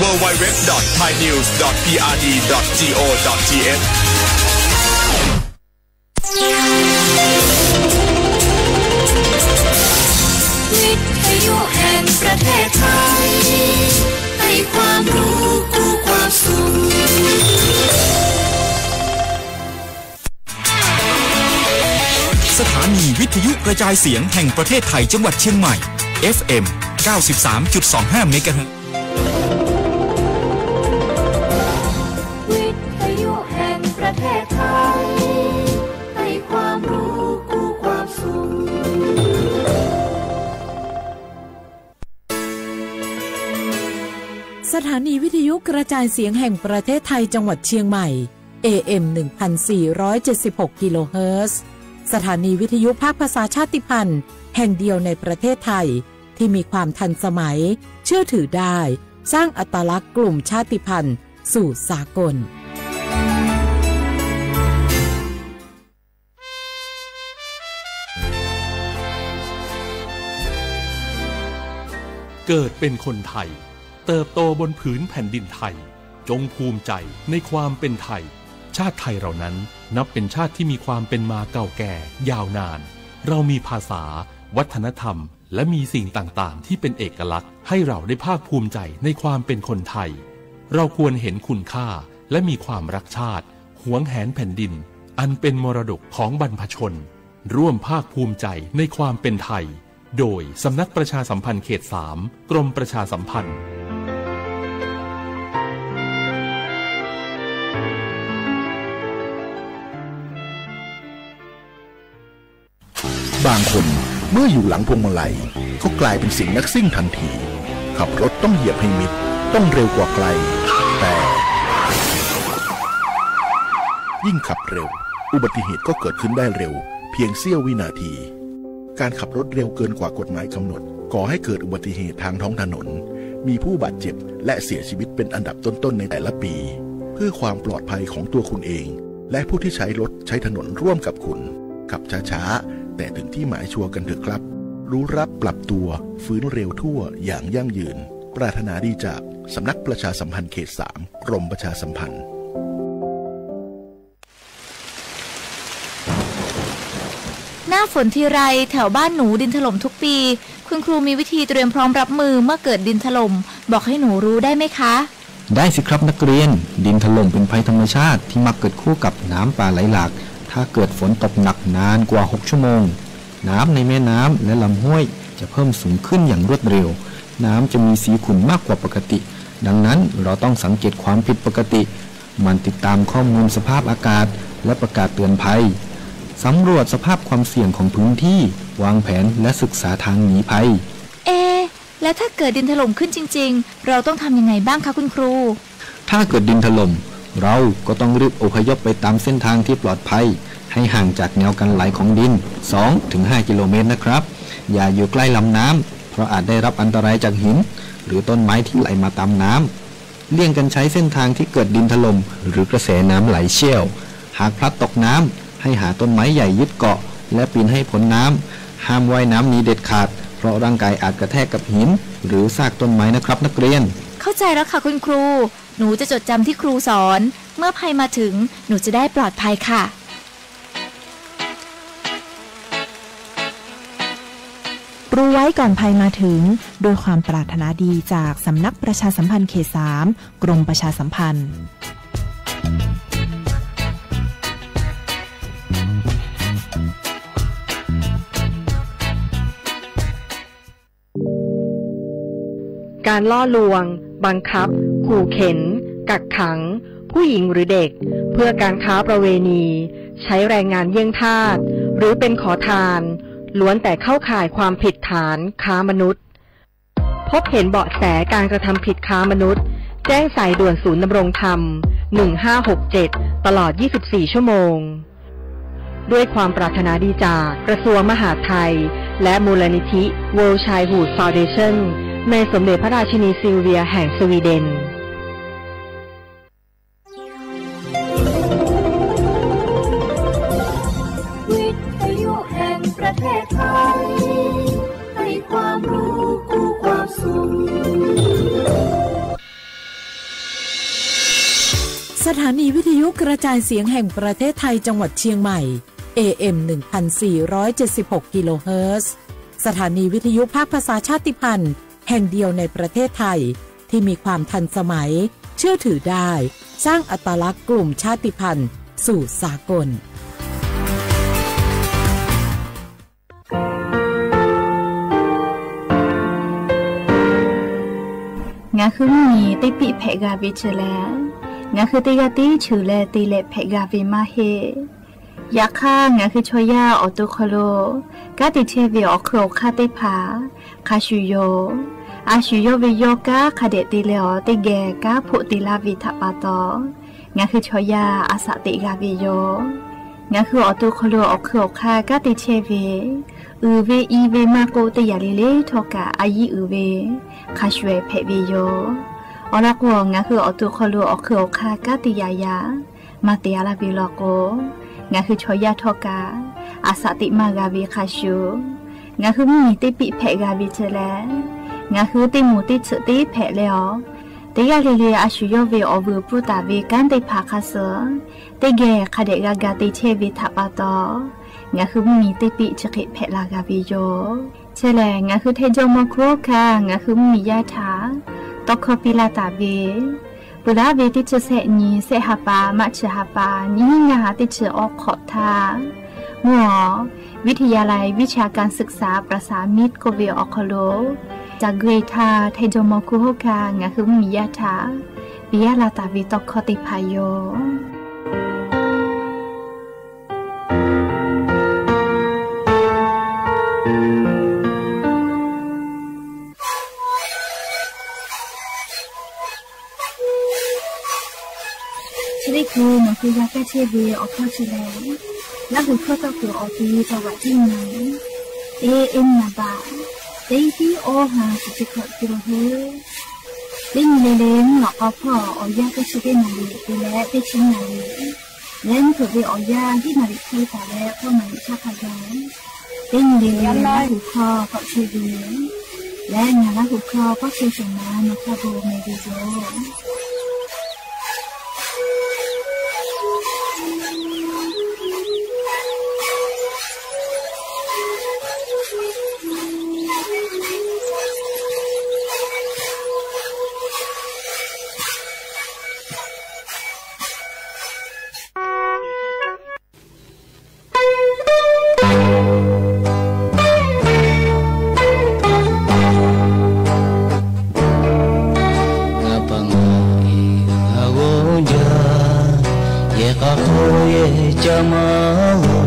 เว็บ ดอท ไทยนิวส์ ดอท พีอาร์ดี ดอท จีโอ ดอท ทีเอช วิทยุแห่งประเทศไทย ให้ความรู้คู่ความสุข สถานีวิทยุกระจายเสียงแห่งประเทศไทยจังหวัดเชียงใหม่ เอฟเอ็ม เก้าสิบสามจุดสองห้า เมกะเฮิรตซ์ วิทยุแห่งประเทศไทย ให้ความรู้คู่ความสุข สถานีวิทยุกระจายเสียงแห่งประเทศไทยจังหวัดเชียงใหม่ เอเอ็ม หนึ่งพันสี่ร้อยเจ็ดสิบหก กิโลเฮิรตซ์ สถานีวิทยุภาคภาษาชาติพันธุ์แห่งเดียวในประเทศไทย ที่มีความทันสมัย เชื่อถือได้ สร้างอัตลักษณ์กลุ่มชาติพันธุ์สู่สากล เกิดเป็นคนไทย เติบโตบนผืนแผ่นดินไทย จงภูมิใจในความเป็นไทย ชาติไทยเรานั้นนับเป็นชาติที่มีความเป็นมาเก่าแก่ยาวนาน เรามีภาษา วัฒนธรรม และมีสิ่งต่างๆ ที่เป็นเอกลักษณ์ ให้เราได้ภาคภูมิใจในความเป็นคนไทย เราควรเห็นคุณค่า และมีความรักชาติ หวงแหนแผ่นดิน อันเป็นมรดกของบรรพชน ร่วมภาคภูมิใจในความเป็นไทย โดยสำนักประชาสัมพันธ์เขตสาม กรมประชาสัมพันธ์ บางคนเมื่ออยู่หลังพวงมาลัยก็กลายเป็นเสียงนักซิ่งทันที ขับรถต้องเหยียบให้มิด ต้องเร็วกว่าใคร แต่ ยิ่งขับเร็ว อุบัติเหตุก็เกิดขึ้นได้เร็ว เพียงเสี้ยววินาที การขับรถเร็วเกินกว่ากฎหมายกำหนด ก่อให้เกิดอุบัติเหตุทางท้องถนน มีผู้บาดเจ็บและเสียชีวิตเป็นอันดับต้นๆในแต่ละปี เพื่อความปลอดภัยของตัวคุณเอง และผู้ที่ใช้รถใช้ถนนร่วมกับคุณ ขับช้าๆ แต่ถึงที่หมายชัวร์กันเถอะครับ รู้รักปรับตัว ฟื้นเร็วทั่วอย่างยั่งยืน ปรารถนาดีจากสำนักประชาสัมพันธ์เขตสาม กรมประชาสัมพันธ์ หน้าฝนทีไร แถวบ้านหนูดินถล่มทุกปี คุณครูมีวิธีเตรียมพร้อมรับมือเมื่อเกิดดินถล่ม บอกให้หนูรู้ได้ไหมคะ ได้สิครับนักเรียน ดินถล่มเป็นภัยธรรมชาติที่มักเกิดคู่กับน้ำป่าไหลหลาก ถ้าเกิดฝนตกหนักนานกว่าหกชั่วโมง น้ำในแม่น้ำและลำห้วยจะเพิ่มสูงขึ้นอย่างรวดเร็ว น้ำจะมีสีขุ่นมากกว่าปกติ ดังนั้นเราต้องสังเกตความผิดปกติ หมั่นติดตามข้อมูลสภาพอากาศและประกาศเตือนภัย สำรวจสภาพความเสี่ยงของพื้นที่ วางแผนและศึกษาทางหนีภัย เอ แล้วถ้าเกิดดินถล่มขึ้นจริงๆ เราต้องทำยังไงบ้างคะคุณครู ถ้าเกิดดินถล่ม เราก็ต้องรีบอพยพไปตามเส้นทางที่ปลอดภัย ให้ห่างจากแนวกันไหลของดิน สองถึงห้า กิโลเมตรนะครับ อย่าอยู่ใกล้ลำน้ำ เพราะอาจได้รับอันตรายจากหิน หรือต้นไม้ที่ไหลมาตามน้ำ เลี่ยงกันใช้เส้นทางที่เกิดดินถล่ม หรือกระแสน้ำไหลเชี่ยว หากพลัดตกน้ำ ให้หาต้นไม้ใหญ่ยึดเกาะ และปีนให้พ้นน้ำ ห้ามว่ายน้ำหนีเด็ดขาด เพราะร่างกายอาจกระแทกกับหิน หรือซากต้นไม้นะครับนักเรียน เข้าใจแล้วค่ะคุณครู หนูจะจดจำที่ครูสอน เมื่อภัยมาถึง หนูจะได้ปลอดภัยค่ะ รู้ไว้ก่อนภัยมาถึง ด้วยความปรารถนาดีจากสำนักประชาสัมพันธ์เขตสาม กรมประชาสัมพันธ์ การล่อลวง บังคับ ขู่เข็น กักขัง ผู้หญิงหรือเด็ก เพื่อการค้าประเวณี ใช้แรงงานเยี่ยงทาส หรือเป็นขอทาน ล้วนแต่เข้าข่ายความผิดฐานค้ามนุษย์ พบเห็นเบาะแสการกระทำผิดค้ามนุษย์ แจ้งสายด่วนศูนย์ดำรงธรรม หนึ่งห้าหกเจ็ด ตลอด ยี่สิบสี่ ชั่วโมง ด้วยความปรารถนาดีจากกระทรวงมหาดไทย และมูลนิธิ World Childhood Foundation ในสมเด็จพระราชินีซิลเวียแห่งสวีเดน วิทยุแห่งประเทศไทย ให้ความรู้คู่ความสุข สถานีวิทยุกระจายเสียงแห่งประเทศไทยจังหวัดเชียงใหม่ เอ เอ็ม หนึ่งพันสี่ร้อยเจ็ดสิบหก กิโลเฮิรตซ์ สถานีวิทยุภาคภาษาชาติพันธุ์แห่งเดียวในประเทศไทย ที่มีความทันสมัย เชื่อถือได้ สร้างอัตลักษณ์กลุ่มชาติพันธุ์สู่สากล Ngaˬ hui mvuhˇ miˬ teˇ piˆ hpehꞈ g'a ve chi lehˬ, ngaˬ hui teˇ g'aˇ tiˉ cheuˬ leh te leh hpehꞈ g'a ve maˇ heˆ. Yaꞈ hk'aˇ, ngaˬ hui chaw yaˇ awˬ to hk'aw lo kanˉ te chehˇ ve awˬ hk'eun awˬ hk'aˇ teˇ hpaˍ hk'a shuˍ yoˬ. A shu yawˇ ve yawˇ kanˉ hk'a dehꞈ te leh awˬ teˇ geh kanˉ hpoˆ te laˇ ve htaꞈ pa taw, ngaˬ hui chaw yaˇ a shaꞈ teꞈ g'a ve yoˬ. Ngaˬ hui awˬ to hk'aw lo awˬ hk'eun awˬ hk'aˇ kanˉ te chehˇ ve, uiˍ ve i ve maˇ k'oˆ, teˇ yanˇ le le htawˇ kaꞈ a yiˇ uiˍ ve hk'a shuˍ hpehꞈ ve yoˬ. Awˬ lawn k'o, ngaˬ hui awˬ to hk'aw lo awˬ hk'eun awˬ hk'aˇ kanˉ te yaꞈ yaꞈ maˇ te a laˇ ve law k'o, ngaˬ hui chaw yaˇ htawˇ kaꞈ a shaꞈ teꞈ maˇ g'a ve hk'a shuˍ, ngaˬ hui mvuhˇ miˬ teˇ piˆ hpehꞈ g'a ve chi lehˬ, ngaˬ hui teˇ moˍ teˇ tsuhꞈ teˇ hpehꞈ leh awˬ, teˇ g'aˇ le le a shu yawˇ ve awˬ vuiˬ pfuhˇ taˍ ve kanˉ teˇ hpaˍ hk'a suhˍ teˇ geh hk'a dehꞈ g'a ga te chehˇ ve htaꞈ pa taw, ngaˬ hui mvuhˇ miˬ teˇ piˆ chi hk'e hpehꞈ la g'a ve yoˬ. Chi lehˬ, ngaˬ hui Htaiˇ jawˇmawˇ hkuˇ hawˉ hkanˇ ngaˬ hui mvuhˇ miˬ yaˇ htaꞈ tawˇ hkawˇ piˇ laˇ taˍ ve, peuˬ laˇ ve teˇ chi sehˆ nyi sehˆ ha pa maˇ chi ha pa nyiˇ hinˉ ngaˇ ha teˇ chi awˬ hk'awꞈ htaˇ, mvuhˇ awˬ วิทยาลัยวิชาการศึกษาประสานมิตร k'oˆ ve awˬ hk'aw lo caˬ gui htaˇ Htaiˇ jawˇmawˇ hkuˇ hawˉ hkanˇ ngaˬ hui mvuhˇ miˬ yaˇ htaꞈ piˇ laˇ taˍ ve tawˇ hkawˇ teˇ hpaˍ yoˬ. Chi teˇ hkui nawˬ hui g'a kaˇ chehˇ ve awˬ hkawˇ chi lehˬ, Laˇ huˍ hkawˇ tawˇ kuiˬ awˬ ti จังหวัดเชียงใหม่ เอ เอ็ม นามบัตร teˇ hiˉ awˇ ha shiˍ chi hkawꞈ kiˬ lo hui, teˇ nyi le le mvuhˇ lawꞈ k'aw hpawˇ awˬ yanˇ teˇ chi teˇ naˍ riˍ te leh teˇ chi naˍ riˍ leh mvuhˇ hpeuꞈ ve awˬ yanˇ hiˉ naˍ riˍ hk'e taˍ leh k'awˇ naˍ riˍ chaˇ hk'a gaˬ, teˇ nyi le le Laˇ huˍ hkawˇ k'awꞈ chehˇ ve lehˬ, ngaˬ Laˇ huˍ hkawˇ k'awꞈ chehˇ shawˍ ma nawˬ hk'a bon meh ve yoˬ. Ngaˬ pa ngaˬ e g'a g'awˇ jaˇ, yehˬ k'a hk'aw yehˬ ca maˇ g'a,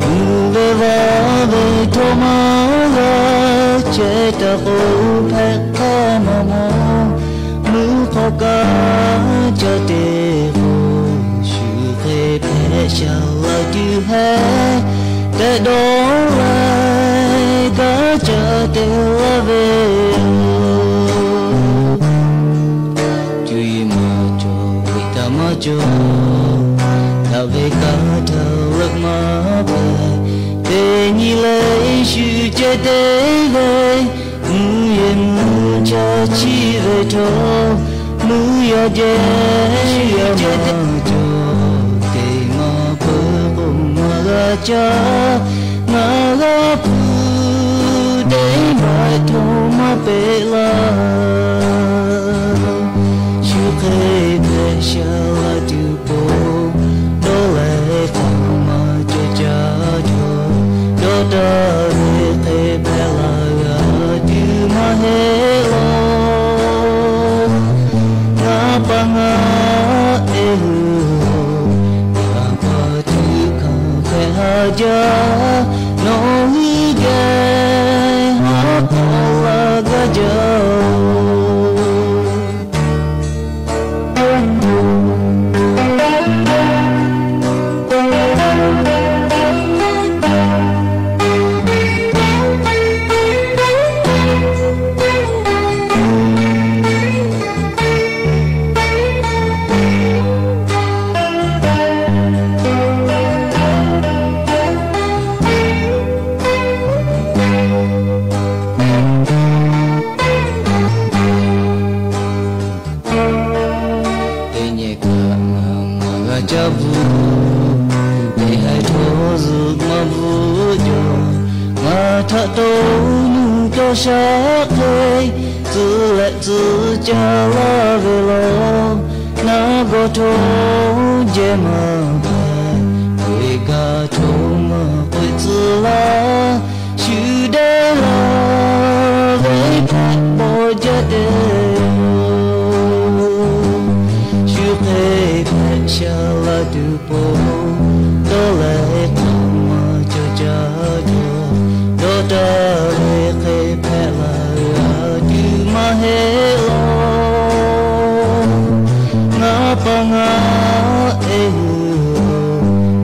uiˍ ve vaˇ ve htawˇ maˇ g'a, chehˇ taˇ k'o hpehꞈ hk'aˇ maˇ mawˬ, mvuhˇ hk'aw kaꞈ ca te k'o, shu hk'e hpehꞈ shaˍ laˇ tuˬ hehˉ, tehꞈ dawˇ leh kaꞈ ca te laˇ ve yoˬ. Cuˇ yiˍ maˇ cawˬ, ve htaꞈ maˇ cawˬ, htaꞈ ve kaꞈ htaꞈ leuˆ maˇ hpehꞈ, teˇ nyi leh shu ceh te ve, mvuhˇ yehˬ mvuhˇ chaˇ chiˇ ve htawˇ, mvuhˇ yaˇ jehˬ yaˇ maˇ cawˬ, teˇ maˇ peuˬ k'o maˇ g'a caˇ, ngaˬ g'a hpu teˇ maˇ htawˇ maˇ peꞈ laˇ. Shu hk'e hpehꞈ shaˍ laˇ tuˬ po, dawˇ leh hk'aˬ maˇ cawˬ caˇ cawˬ, dawˇ taˍ ve hk'e hpehꞈ laˇ g'a tuˬ maˇ heˆ law. Ngaˬ pa ngaˬ e hui, ngaˬ pa tuˬ hkanˍ hpehꞈ ha jaˇ, nawˬ hui geh ha hk'awꞈ laˇ gaˇ jaˇ oˬ. Maˇ bvuhꞈ, teˇ haiˬ htawˇ zuhꞈ maˇ bvuhꞈ jaw. Ngaˬ htaꞈ taw nuˇ tawˇ shaˉ hk'e, tcuh leh tcuh ca laˇ ve law. Naˆ gawˬ htawˇ jehˇ maˇ hpehꞈ, k'oꞈ-e gaˬ htawˇ maˇ k'oꞈ-e tcuh laˇ. Shu dehꞈ laˇ ve hk'e paw jaˇ te yoˬ. Shu hk'e hpehꞈ sha la tuˬ pon, dawˇ leh hk'aˬ maˇ cawˬ caˇ jaw. Dawˇ taˍ ve hk'e hpehꞈ la g'a tuˬ maˇ heˆ law. Ngaˬ pa ngaˬ e hui,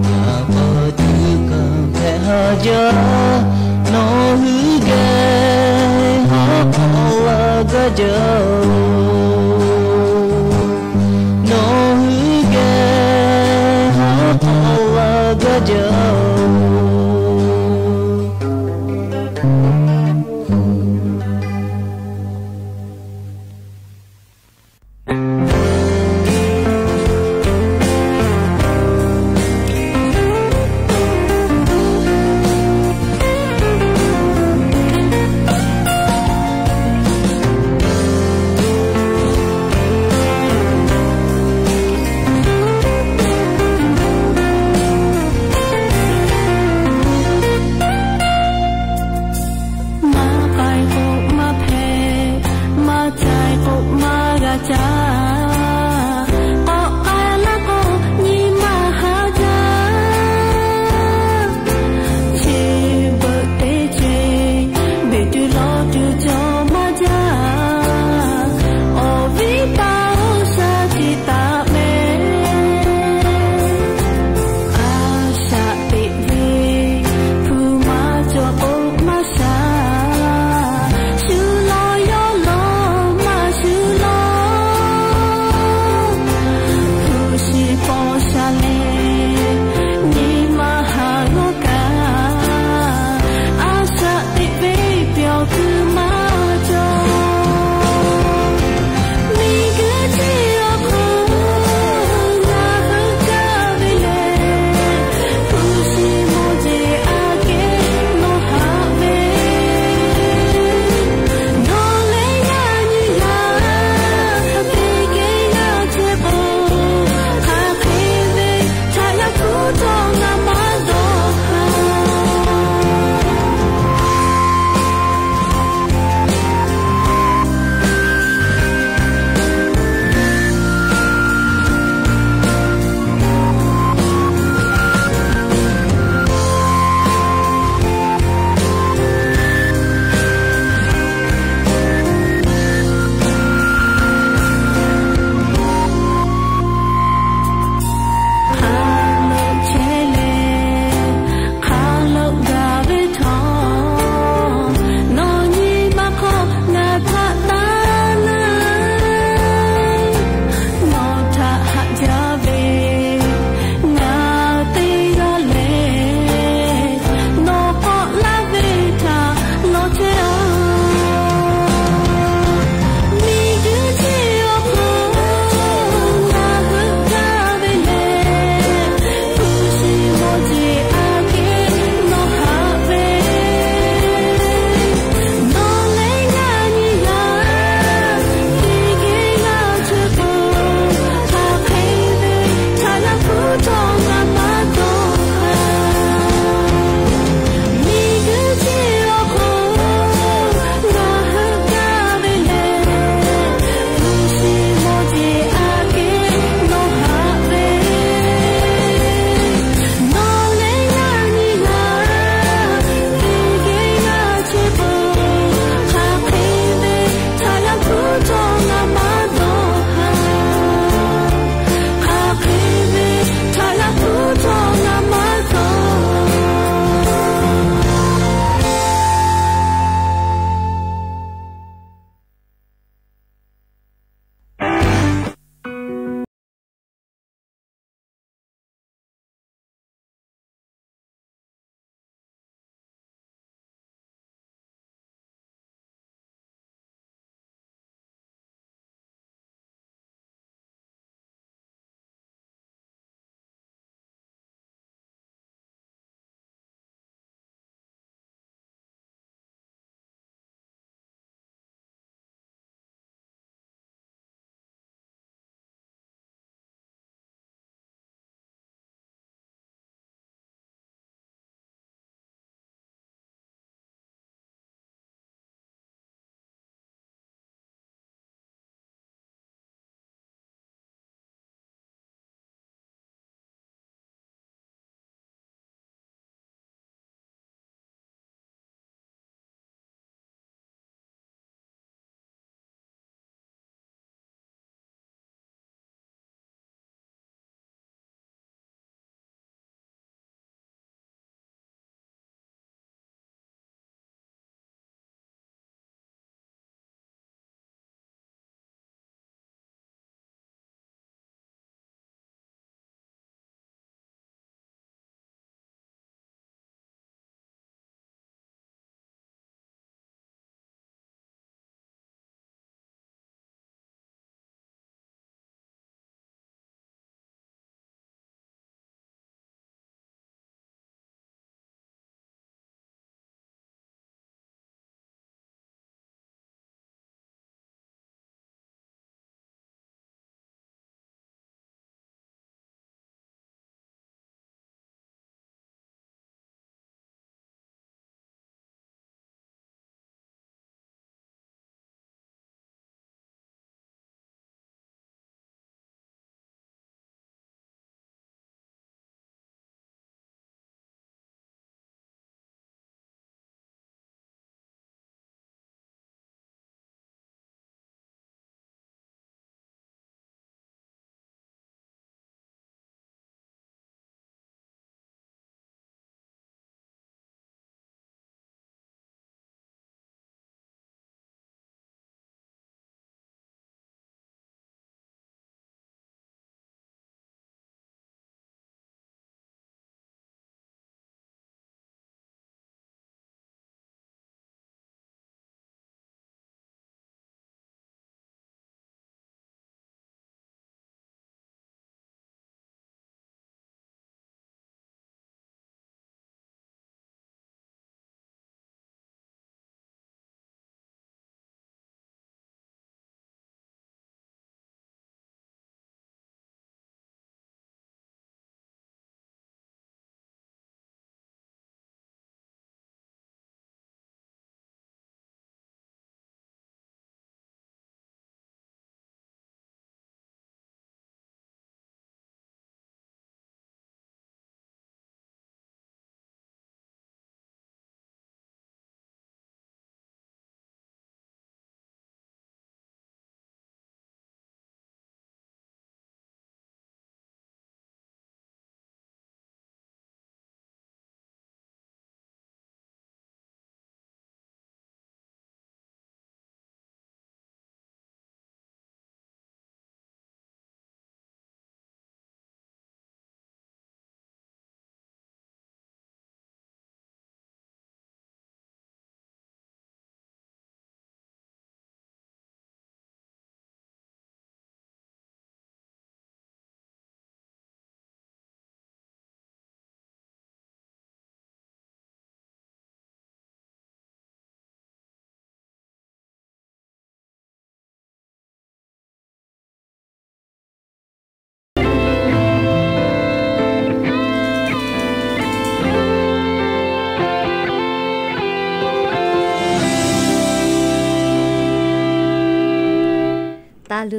ngaˬ pa tuˬ kaꞈ hpehꞈ ha jaˇ. Nawˬ hui geh haˉ pawˆ la gaˇ jaˇ-oˬ. Nawˬ hui geh haˉ pawˆ la gaˇ jaˇ-oˬ. Maˇ k'ai k'o maˇ hpehꞈ, maˇ cai k'o maˇ g'a caˇ. K'awꞈ k'ai laˇ k'o nyi maˇ haˉ jaˇ. Chi beuꞈ teˇ ceuˬ, beˬ tuˬ lawˬ tuˬ cawˬ maˇ jaˇ. Awˬ viˉ paˍ oˇ shaˍ chi taˍ mehˍ. A shaꞈ teꞈ ve hpu maˇ cawˬ k'o maˇ shaˍ. Shu law yawˇ law maˇ shu law.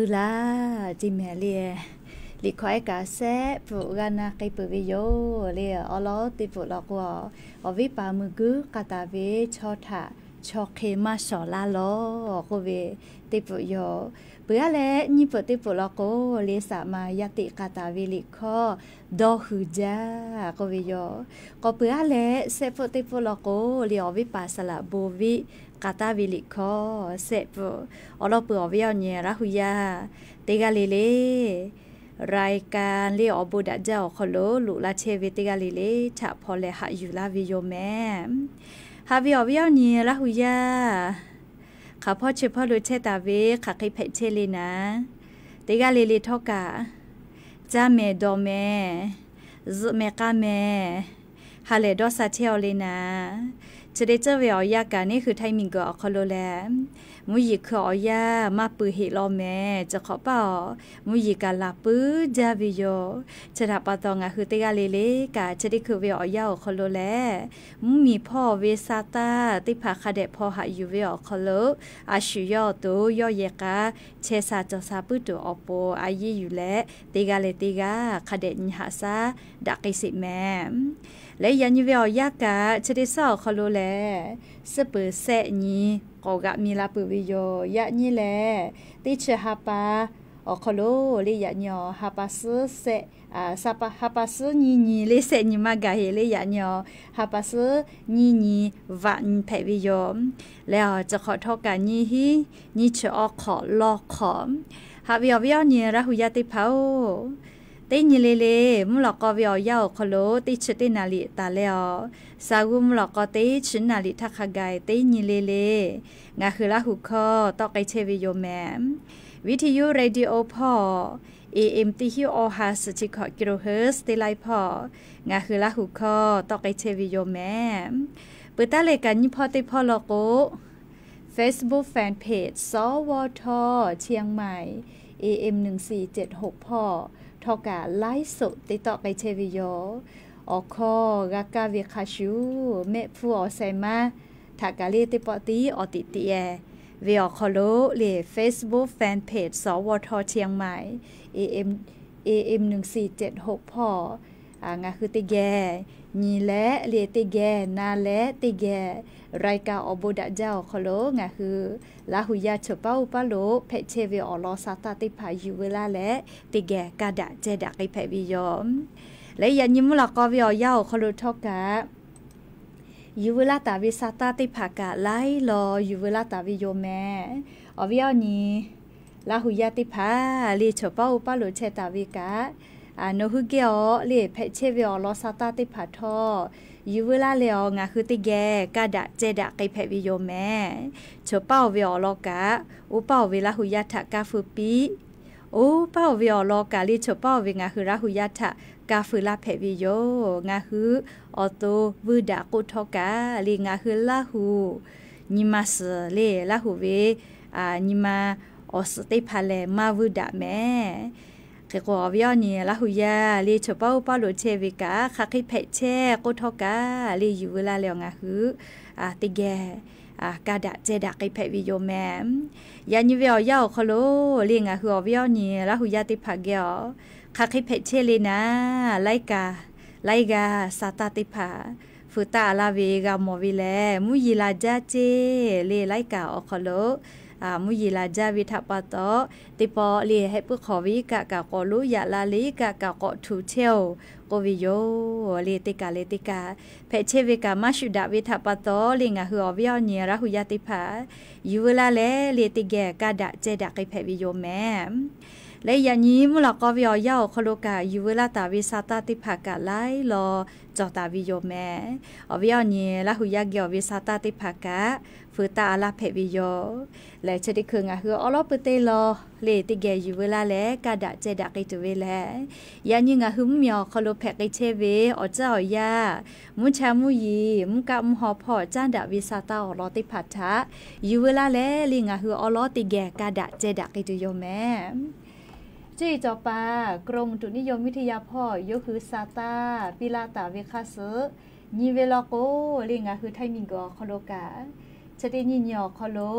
Uiˍ laˇ, teˇ mehˍ le. Liꞈ hkawˇ ehˉ kaꞈ sehˆ pfuhꞈ g'a na k'ai peuˬ ve yoˬ le. Awˉ lawˉ teˇ pfuhꞈ law k'o, awˬ viˉ paˍ meuˇ guiˇ k'a taˍ ve chaw htaꞈ chaw hk'e maˇ shawˍ laˇ lawˬ k'oˆ ve teˇ pfuhꞈ yoˬ. Peuˬ aˉ leh nyiˇ pfuhꞈ teˇ pfuhꞈ law k'o, le saˍ maˍ yaˇ teꞈ k'a taˍ ve liꞈ hkawˇ dawˇ huiˍ jaˇ k'oˆ ve yoˬ. K'awꞈ peuˬ aˉ leh sehˆ pfuhꞈ teˇ pfuhꞈ law k'o, le awˬ viˉ paˍ saˍ laꞈ bon viˆ k'a taˍ ve liꞈ hkawˇ sehˆ pfuhꞈ. Awˉ lawˉ peuˬ awˬ viˉ awˬ nyi Laˇ hu yaˇ teˇ g'aˇ le le, รายการ le awˬ bon daꞈ jaˇ awˬ hk'aw lo loꞈ la chehˇ ve teˇ g'aˇ le le htaꞈ hpaw leh haꞈ yuˬ laˇ ve yoˬ mehˍ. Haꞈ ve awˬ viˉ awˬ nyi Laˇ hu yaˇ, hk'aˬ hpawˇ chi hpawˇ lo chehˇ taˍ ve hk'aˬ hk'e hpehꞈ chehˇ le naˍ, teˇ g'aˇ le le htawˇ kaꞈ caˇ mehˍ dawˬ mehˍ, zuhꞈ mehˍ k'a mehˍ, ha lehˬ dawˇ sha chehˇ aw le naˍ. Chi te tcuhˇ ve awˬ yanˇ kaꞈ neˇ hui htaiˇ miˬ guiˬ awˬ hk'aw lo lehˬ, mvuhˇ yeˬ hkui awˬ yanˇ maˇ peuˬ heˆ law mehˍ. Chi hk'awꞈ paˇ awˬ mvuhˇ yeˬ kaꞈ laˬ puiˉ jaˇ ve yoˬ. Chi htaꞈ pa taw ngaˬ hui teˇ g'aˇ le le kaꞈ chi teˇ hkui ve awˬ yanˇ awˬ hk'aw lo lehˬ, mvuhˇmiˬ hpawˇ ve sa taˇ teˇ hpaˍ hk'a dehꞈ hpaw haꞈ yuˬ ve awˬ hk'aw lo, a shu yawˇ awˬ to yawˇ yehˬ k'a chehˇ sha cawˬ sha puiˉ tuˬ awˬ pon a yeˇ yuˬ leh, teˇ g'aˇ leh teˇ g'aˇ hk'a dehꞈ nyi haꞈ shaˉ daꞈ k'ai sheˍ mehˍ. Leh yaꞈ nyi ve awˬ yanˇ kaꞈ chi teˇ suhˉ awˬ hk'aw lo lehˬ, suhˉ peuˬ sehˆ nyi k'awꞈ g'aꞈ mi la peuˬ ve yoˬ. Yaꞈ nyi lehˬ, teˇ chi ha pa awˬ hk'aw lo le yaꞈ nyi awˬ ha pa suhˉ sehˆ, ha pa suhˉ nyiˇ nyi le sehˆ nyi maˇ gaˬ heˆ le yaꞈ nyi awˬ ha pa suhˉ nyiˇ nyi vaꞈ nyi hpehꞈ ve yoˬ. Leh awˬ chi hk'awꞈ htawˇ kaꞈ nyiˇ hinˉ nyiˇ chi awˬ hk'awꞈ lawˇ hk'awꞈ. Haꞈ ve awˬ viˉ awˬ nyi Laˇ hu yaˇ teˇ hpaˍ-oˬ, teˇ nyi le le mvuhˇ lawꞈ k'aw ve awˬ yanˇ awˬ hk'aw lo teˇ chi teˇ naˍ riˍ taˍ leh awˬ, sa g'uˇ mvuhˇ lawꞈ k'aw teˇ chi naˍ riˍ htaˇ hk'a gaˬ teˇ nyi le le ngaˬ hui Laˇ hu hkawˇ tawˆ k'ai chehˇ ve yoˬ mehˍ. Viˇ hteˇ yuˇ radio hpawˇ, A M teˇ hinˉ awˬ ha suhˍ chi hkawꞈ kilohertz teˇ laiˉ hpawˇ ngaˬ hui Laˇ hu hkawˇ tawˆ k'ai chehˇ ve yoˬ mehˍ. Peuˬ taˉ leh kaꞈ nyiˇ hpawˇ teˇ hpawˇ law k'o, Facebook fan page สวท เชียงใหม่ A M หนึ่งสี่เจ็ดหก hpawˇ htawˇ kaꞈ ไลฟ์สด te tawˆ k'ai chehˇ ve yoˬ. Awˬ hkawˇ g'a kaˇ ve hk'a shuˍ, mehˆ hpfuhˇ awˬ seh maˇ htaꞈ kaꞈ le teˇ pawˆ tiˉ awˬ tiꞈ tiꞈ e ve awˬ hk'aw lo le Facebook fan page สวท เชียงใหม่ A M, A M หนึ่งสี่เจ็ดหก hpawˇ ngaˬ hui teˇ geh nyi leh le teˇ geh na leh teˇ geh รายการ awˬ bon daꞈ jaˇ awˬ hk'aw lo ngaˬ hui Laˇ hu yaˇ chawˬ paˉ oˇ paˉ lo hpehꞈ chehˇ ve awˬ lawn sa taˇ teˇ hpaˍ yuˬ veu laˇ leh teˇ geh kaˇ daꞈ ceh daꞈ k'ai hpehꞈ ve yoˬ. Leh yaꞈ nyi mvuhˇ lawꞈ k'aw ve awˬ yanˇ awˬ hk'aw lo htawˇ kaꞈ yuˬ veu laˇ taˍ ve sa taˇ teˇ hpaˍ kaꞈ laiˉ law yuˬ veu laˇ taˍ ve yoˬ mehˍ. Awˬ viˉ awˬ nyi Laˇ hu yaˇ teˇ hpaˍ le chawˬ paˉ oˇ paˉ lo chehˇ taˍ ve kaꞈ, nawˬ hui geh awˬ le hpehꞈ chehˇ ve awˬ lawn sa taˇ teˇ hpaˍ htawˇ yuˬ veu laˇ leh awˬ ngaˬ hui teˇ geh kaˇ daꞈ ceh daꞈ k'ai hpehꞈ ve yoˬ mehˍ. Chawˬ paˉ oˇ ve awˬ lawn kaꞈ oˇ paˉ oˇ ve Laˇ hu yaˇ htaꞈ kaˇ feu piˇ. Oˇ paˉ oˇ ve awˬ lawn kaꞈ le chawˬ paˉ oˇ ve ngaˬ hui Laˇ hu yaˇ htaꞈ kaˇ feu laˇ hpehꞈ ve yoˬ. Ngaˬ hui awˬ to vuiˇ daꞈ k'oˆ htawˇ kaꞈ le ngaˬ hui Laˇ hu nyi ma suhˍ le Laˇ hu ve nyi ma awˬ suhˍ teˇ hpaˍ lehˬ maˇ vuiˇ daꞈ mehˍ. Hk'e k'o awˬ viˉ awˬ nyi Laˇ hu yaˇ le chawˬ paˉ oˇ paˉ lo chehˇ ve kaꞈ hk'aˬ hk'e hpehꞈ chehˇ k'oˆ htawˇ kaꞈ le yuˬ veu laˇ leh awˬ ngaˬ hui teˇ geh kaˇ daꞈ ceh daꞈ k'ai hpehꞈ ve yoˬ mehˍ. Yaꞈ nyi ve awˬ yanˇ awˬ hk'aw lo le ngaˬ hui awˬ viˉ awˬ nyi Laˇ hu yaˇ teˇ hpaˍ geh awˬ hk'aˬ hk'e hpehꞈ chehˇ le naˍ, laiˉ kaꞈ laiˉ g'aˇ sa taˇ teˇ hpaˍ feu taˆ laˇ ve g'a mawˬ ve lehˬ, mvuhˇ yeˬ la jaˇ ceˇ le laiˉ kaꞈ awˬ hk'aw lo mvuhˇ yeˬ la jaˇ ve htaꞈ pa taw, teˇ pawˆ le hehˆ puiˉ hk'awꞈ ve iˉ kaˆ kaꞈ k'awꞈ loˉ yaꞈ la le iˉ kaˆ kaꞈ k'awꞈ htuꞈ chehˇ-oˬ k'oˆ ve yoˬ le. Teˇ kaꞈ le teˇ kaꞈ hpehꞈ chehˇ ve kaꞈ maˇ shuˍ daꞈ ve htaꞈ pa taw le ngaˬ hui awˬ viˉ awˬ nyi Laˇ hu yaˇ teˇ hpaˍ yuˬ veu laˇ leh le teˇ geh kaˇ daꞈ ceh daꞈ k'ai hpehꞈ ve yoˬ mehˍ. Leh yaꞈ nyi mvuhˇ lawꞈ k'aw ve awˬ yanˇ awˬ hk'aw lo kaꞈ yuˬ veu laˇ taˍ ve sa taˇ teˇ hpaˍ kaꞈ laiˉ law cawˬ taˍ ve yoˬ mehˍ. Awˬ viˉ awˬ nyi Laˇ hu yaˇ geh awˬ ve sa taˇ teˇ hpaˍ kaꞈ feu taˆ laˇ hpehꞈ ve yoˬ. Lehˬ chi teˇ hkui ngaˬ hui awˉ lawˉ pui teˇ law le teˇ geh yuˬ veu laˇ leh kaˇ daꞈ ceh daꞈ k'ai tuˬ ve lehˬ, yaꞈ nyi ngaˬ hui mvuhˇmiˬ awˬ hk'aw lo hpehꞈ k'ai chehˇ ve awˬ caˇ awˬ yaˇ, mvuhˇ cha mvuhˇ yeˬ, mvuhˇ kaˆ mvuhˇ haw hpawˇ caˉ daꞈ ve sa taˇ awˬ lawn teˇ hpaˍ htaꞈ yuˬ veu laˇ leh le ngaˬ hui awˉ lawˉ teˇ geh kaˇ daꞈ ceh daꞈ k'ai tuˬ yoˬ mehˍ. Cuˇ yiˍ cawˬ paˍ กรมอุตุนิยมวิทยา hpawˇ yawˇ hui sa taˇ piˇ laˇ taˍ ve hk'a suhˍ nyi ve law k'o le ngaˬ hui Htaiˇ miˬguiˬ awˬ hk'aw lo kaꞈ chi teˇ nyiˇ nyi awˬ hk'aw lo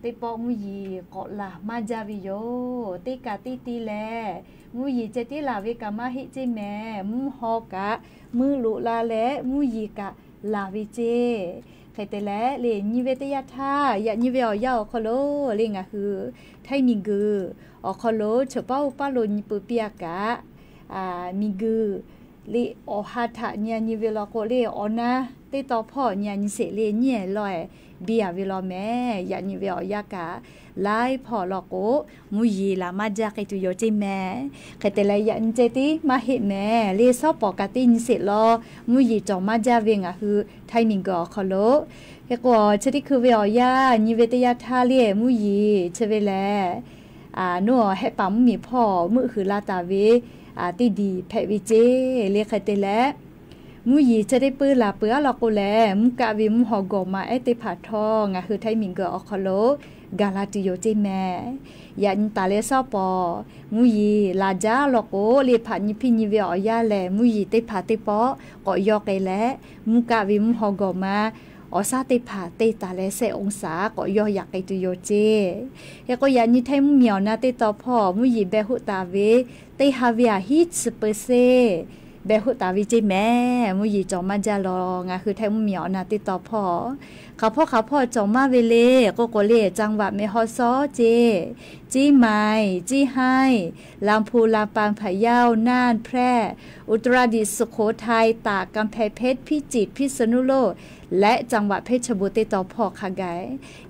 teˇ pawˆ mvuhˇ yeˬ k'awꞈ laˬ maˇ jaˇ ve yoˬ. Teˇ kaꞈ teˇ ti lehˬ, mvuhˇ yeˬ ceh tiˉ laˬ ve kaꞈ maˇ heˆ ceˇ mehˍ. Mvuhˇ haw kaꞈ meuˆ loꞈ la leh mvuhˇ yeˬ kaꞈ laˬ ve ceˇ. Hk'e te leh le nyi ve teˇ yanˇ htaˇ yaꞈ nyi ve awˬ yanˇ awˬ hk'aw lo le ngaˬ hui htaiˇ miˬguiˬ awˬ hk'aw lo cheuˬ paˉ oˇ paˉ lo nyi peuˬ piˇ a kaꞈ, miˬguiˬ le awˬ ha htaꞈ nyi a nyi ve law k'o le awˬ na teˇ taw hpawˇ nyi a nyi sheˍ le nyiˉ ehˍ lawˬ ehˍ biˇ a ve law mehˍ. Yaꞈ nyi ve awˬ yanˇ kaꞈ laiˉ hpawˇ law k'o mvuhˇ yeˬ laˬ maˇ jaˇ k'ai tuˬ yoˬ ceˇ mehˍ. Hk'e te leh yaꞈ nyi ceh tiˉ maˇ heˆ mehˍ. Le shawˉ pawˍ kaꞈ teˇ nyi sheˍ law mvuhˇ yeˬ cawˬ maˇ jaˇ ve ngaˬ hui htaiˇ miˬguiˬ awˬ hk'aw lo. Hk'e k'o chi teˇ hkui ve awˬ yanˇ nyi ve teˇ yanˇ htaˇ le mvuhˇ yeˬ chi ve lehˬ, naˉ hehˆ paˍ mvuhˇmiˬ hpawˇ meuˆ huiˍ la taˍ ve teˇ diˬ hpehꞈ ve ceˇ le. Hk'e te leh mvuhˇ yeˬ chi teˇ peuˇ laˬ peuˬ a law k'o lehˬ, mvuhˇ kaˆ ve mvuhˇ haw gawˬ ma ehˉ teˇ hpaˍ htawˇ ngaˬ hui htaiˇ miˬguiˬ awˬ hk'aw lo gaˬ la tuˬ yoˬ ceˇ mehˍ. Yaꞈ nyi taˍ leh shawˉ pawˍ mvuhˇ yeˬ laˬ jaˇ law k'o le hpaꞈ nyi hpiˇ nyi ve awˬ yanˇ lehˬ, mvuhˇ yeˬ teˇ hpaˍ teˇ pawˆ k'awꞈ yawˇ k'ai leh, mvuhˇ kaˆ ve mvuhˇ haw gawˬ ma awˬ shaˉ teˇ hpaˍ teˇ taˍ leh shehˆ องศา k'awꞈ yawˇ yaꞈ k'ai tuˬ yoˬ ceˇ. Hk'e k'o yaꞈ nyi htaiˇ mvuhˇmiˬ awˬ na teˇ taw hpawˇ mvuhˇ yeˬ beh hoˆ taˍ ve teˇ ha ve aꞈ hiˉ chi เปอร์เซ็นต์ beh hoˆ taˍ ve ceˇ mehˍ. Mvuhˇ yeˬ cawˬ maˇ jaˇ law ngaˬ hui htaiˇ mvuhˇmiˬ awˬ na teˇ taw hpawˇ hk'aˬ hpawˇ hk'aˬ hpawˇ cawˬ maˇ ve le k'oˆ k'o le จังหวัดแม่ฮ่องสอน ceˇ, เชียงใหม่ เชียงราย ลำพูน ลำปาง พะเยา น่าน แพร่ อุตรดิตถ์ สุโขทัย ตาก กำแพงเพชร พิจิตร พิษณุโลก และจังหวัดเพชรบูรณ์ teˇ taw hpawˇ hk'a gaˬ.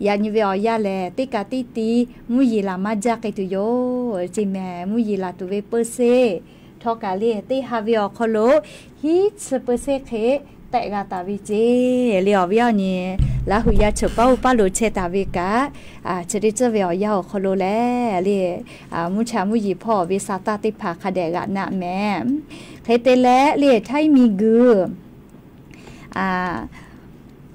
Yaꞈ nyi ve awˬ yanˇ lehˬ teˇ kaꞈ teˇ ti mvuhˇ yeˬ laˬ maˇ jaˇ k'ai tuˬ yoˬ ceˇ mehˍ. Mvuhˇ yeˬ laˬ tuˬ ve เปอร์เซ็นต์ htawˇ kaꞈ le teˇ ha ve awˬ hk'aw lo hiˉ chi เปอร์เซ็นต์ hk'e tehꞈ g'a taˍ ve ceˇ le. Awˬ viˉ awˬ nyi Laˇ huˍ yaˇ cheuˬ paˉ oˇ paˉ lo chehˇ taˍ ve kaꞈ, chi teˇ ceuˬ ve awˬ yanˇ awˬ hk'aw lo lehˬ le mvuhˇ cha mvuhˇ yeˬ hpawˇ ve sa taˇ teˇ hpaˍ hk'a dehꞈ g'aꞈ naˆ mehˍ. Hk'e te leh le htaiˇ miˬguiˬ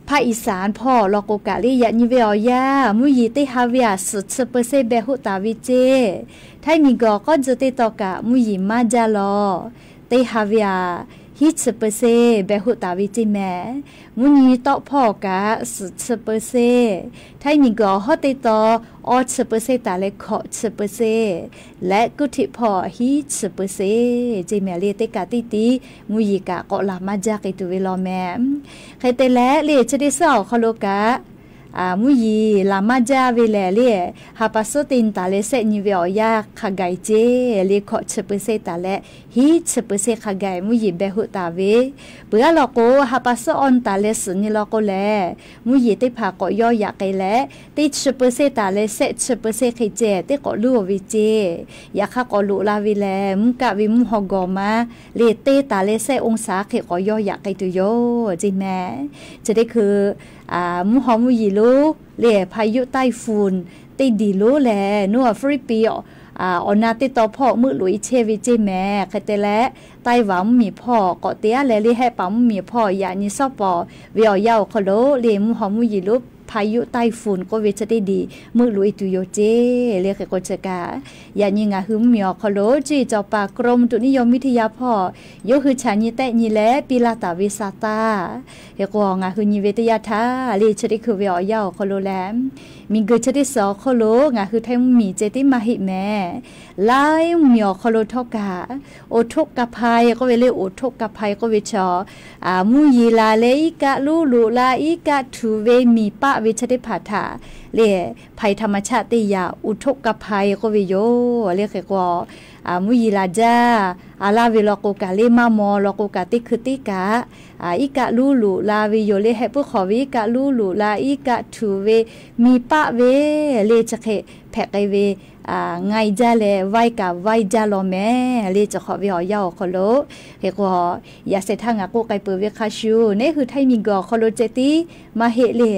hpaˆ iˍsaˍ hpawˇ law k'o kaꞈ le yaꞈ nyi ve awˬ yanˇ mvuhˇ yeˬ teˇ ha ve aꞈ suhˍ chi เปอร์เซ็นต์ beh hoˆ taˍ ve ceˇ. Htaiˇ miˬguiˬ awˬ k'awˇ tcuh teˇ taw kaꞈ mvuhˇ yeˬ maˇ jaˇ law teˇ ha ve aꞈ hiˉ chi เปอร์เซ็นต์ beh hoˆ taˍ ve ceˇ mehˍ. Mvuhˇ nyi tawˆ hpawˇ kaꞈ suhˍ chi เปอร์เซ็นต์, htaiˇ miˬguiˬ awˬ hawˉ teˇ taw awˇ chi เปอร์เซ็นต์ taˍ leh hkawꞈ chi เปอร์เซ็นต์ leh kuˇ htiꞈ hpawˇ hiˉ chi เปอร์เซ็นต์ ceˇ mehˍ le. Teˇ kaꞈ teˇ ti mvuhˇ yeˬ kaꞈ k'awꞈ laˬ maˇ jaˇ k'ai tuˬ ve law mehˍ. Hk'e te leh le chi teˇ suhˉ awˬ hk'aw lo kaꞈ mvuhˇ yeˬ laˬ maˇ jaˇ ve lehˬ le, ha pa suhˉ teˇ nyi taˍ leh shehˆ nyi ve awˬ yanˇ hk'a gaˬ ceˇ le hkawꞈ chi เปอร์เซ็นต์ taˍ leh hiˉ chi เปอร์เซ็นต์ hk'a gaˬ mvuhˇ yeˬ beh hoˆ taˍ ve. Peuˬ a law k'o ha pa suhˉ awˇ nyi taˍ leh suhˍ nyi law k'o lehˬ, mvuhˇ yeˬ teˇ hpaˍ k'awꞈ yawˇ yaꞈ k'ai leh teˇ chi เปอร์เซ็นต์ taˍ leh shehˆ chi เปอร์เซ็นต์ hk'e ceh teˇ k'awꞈ luˇ ve ceˇ. Yaꞈ hk'aˇ k'awꞈ loꞈ la ve lehˬ mvuhˇ kaˆ ve mvuhˇ haw gawˬ ma le teˇ taˍ leh shehˆ องศา hk'e k'awꞈ yawˇ yaꞈ k'ai tuˬ yoˬ ceˇ mehˍ. Chi teˇ hkui mvuhˇ haw mvuhˇ yeˬ lonˉ le พายุไต้ฝุ่น teˇ diˬ lonˉ lehˬ naˉ ฟิลิปปินส์ awˬ na teˇ taw hpawˇ meuˆ loꞈ e chehˇ ve ceˇ mehˍ. Hk'e te leh ไต้หวัน mvuhˇmiˬ hpawˇ k'awꞈ te a leh le hehˆ paˍ mvuhˇmiˬ hpawˇ yaꞈ nyi shawˉ pawˍ ve awˬ yanˇ awˬ hk'aw lo le mvuhˇ haw mvuhˇ yeˬ lonˉ พายุไต้ฝุ่น k'oˆ ve chi teˇ diˬ meuˆ loꞈ e tuˬ yoˬ ceˇ le. Hk'e k'o chi kaꞈ yaꞈ nyi ngaˬ hui mvuhˇmiˬ awˬ hk'aw lo cuˇ yiˍ cawˬ paˍ กรมอุตุนิยมวิทยา hpawˇ yawˇ hui chaꞈ nyi tehˆ nyi leh piˇ laˇ taˍ ve sa taˇ. Hk'e k'o ngaˬ hui nyi ve teˇ yanˇ htaˇ le chi teˇ hkui ve awˬ yanˇ awˬ hk'aw lo lehˬ, miˬguiˬ chi teˇ suhˍ awˬ hk'aw lo ngaˬ hui htaiˇ mvuhˇmiˬ ceh tiˉ maˇ heˆ mehˍ. Laiˉ mvuhˇmiˬ awˬ hk'aw lo htawˇ kaꞈ อุทกภัย k'oˆ ve le อุทกภัย k'oˆ ve chaw mvuhˇ yeˬ laˬ leh iˉ kaˆ luˉ loꞈ la iˉ kaˆ htuꞈ ve miˬ paˆ ve chi teˇ hpaˍ htaꞈ le ภัยธรรมชาติ teˇ yaꞈ อุทกภัย k'oˆ ve yoˬ le. Hk'e k'o mvuhˇ yeˬ laˬ jaˇ a laˇ ve law k'o kaꞈ le maˇ maw law k'o kaꞈ teˇ hkui teˇ kaꞈ iˉ kaˆ luˉ loꞈ la ve yoˬ le. Heh puiˉ hk'awꞈ ve iˉ kaˆ luˉ loꞈ la iˉ kaˆ htuꞈ ve miˬ paˆ ve le chi hk'e hpehꞈ k'ai ve ngaˬ e jaˇ leh vaiˇ kaꞈ vaiˇ jaˇ law mehˍ le. Chi hk'awꞈ ve awˬ yanˇ awˬ hk'aw lo hk'e k'o yaꞈ shehˍ htaˇ ngaˬ k'oˆ k'ai peuˬ ve hk'a shuˍ neˉ hui htaiˇ miˬguiˬ awˬ hk'aw lo ceh tiˉ maˇ heˆ le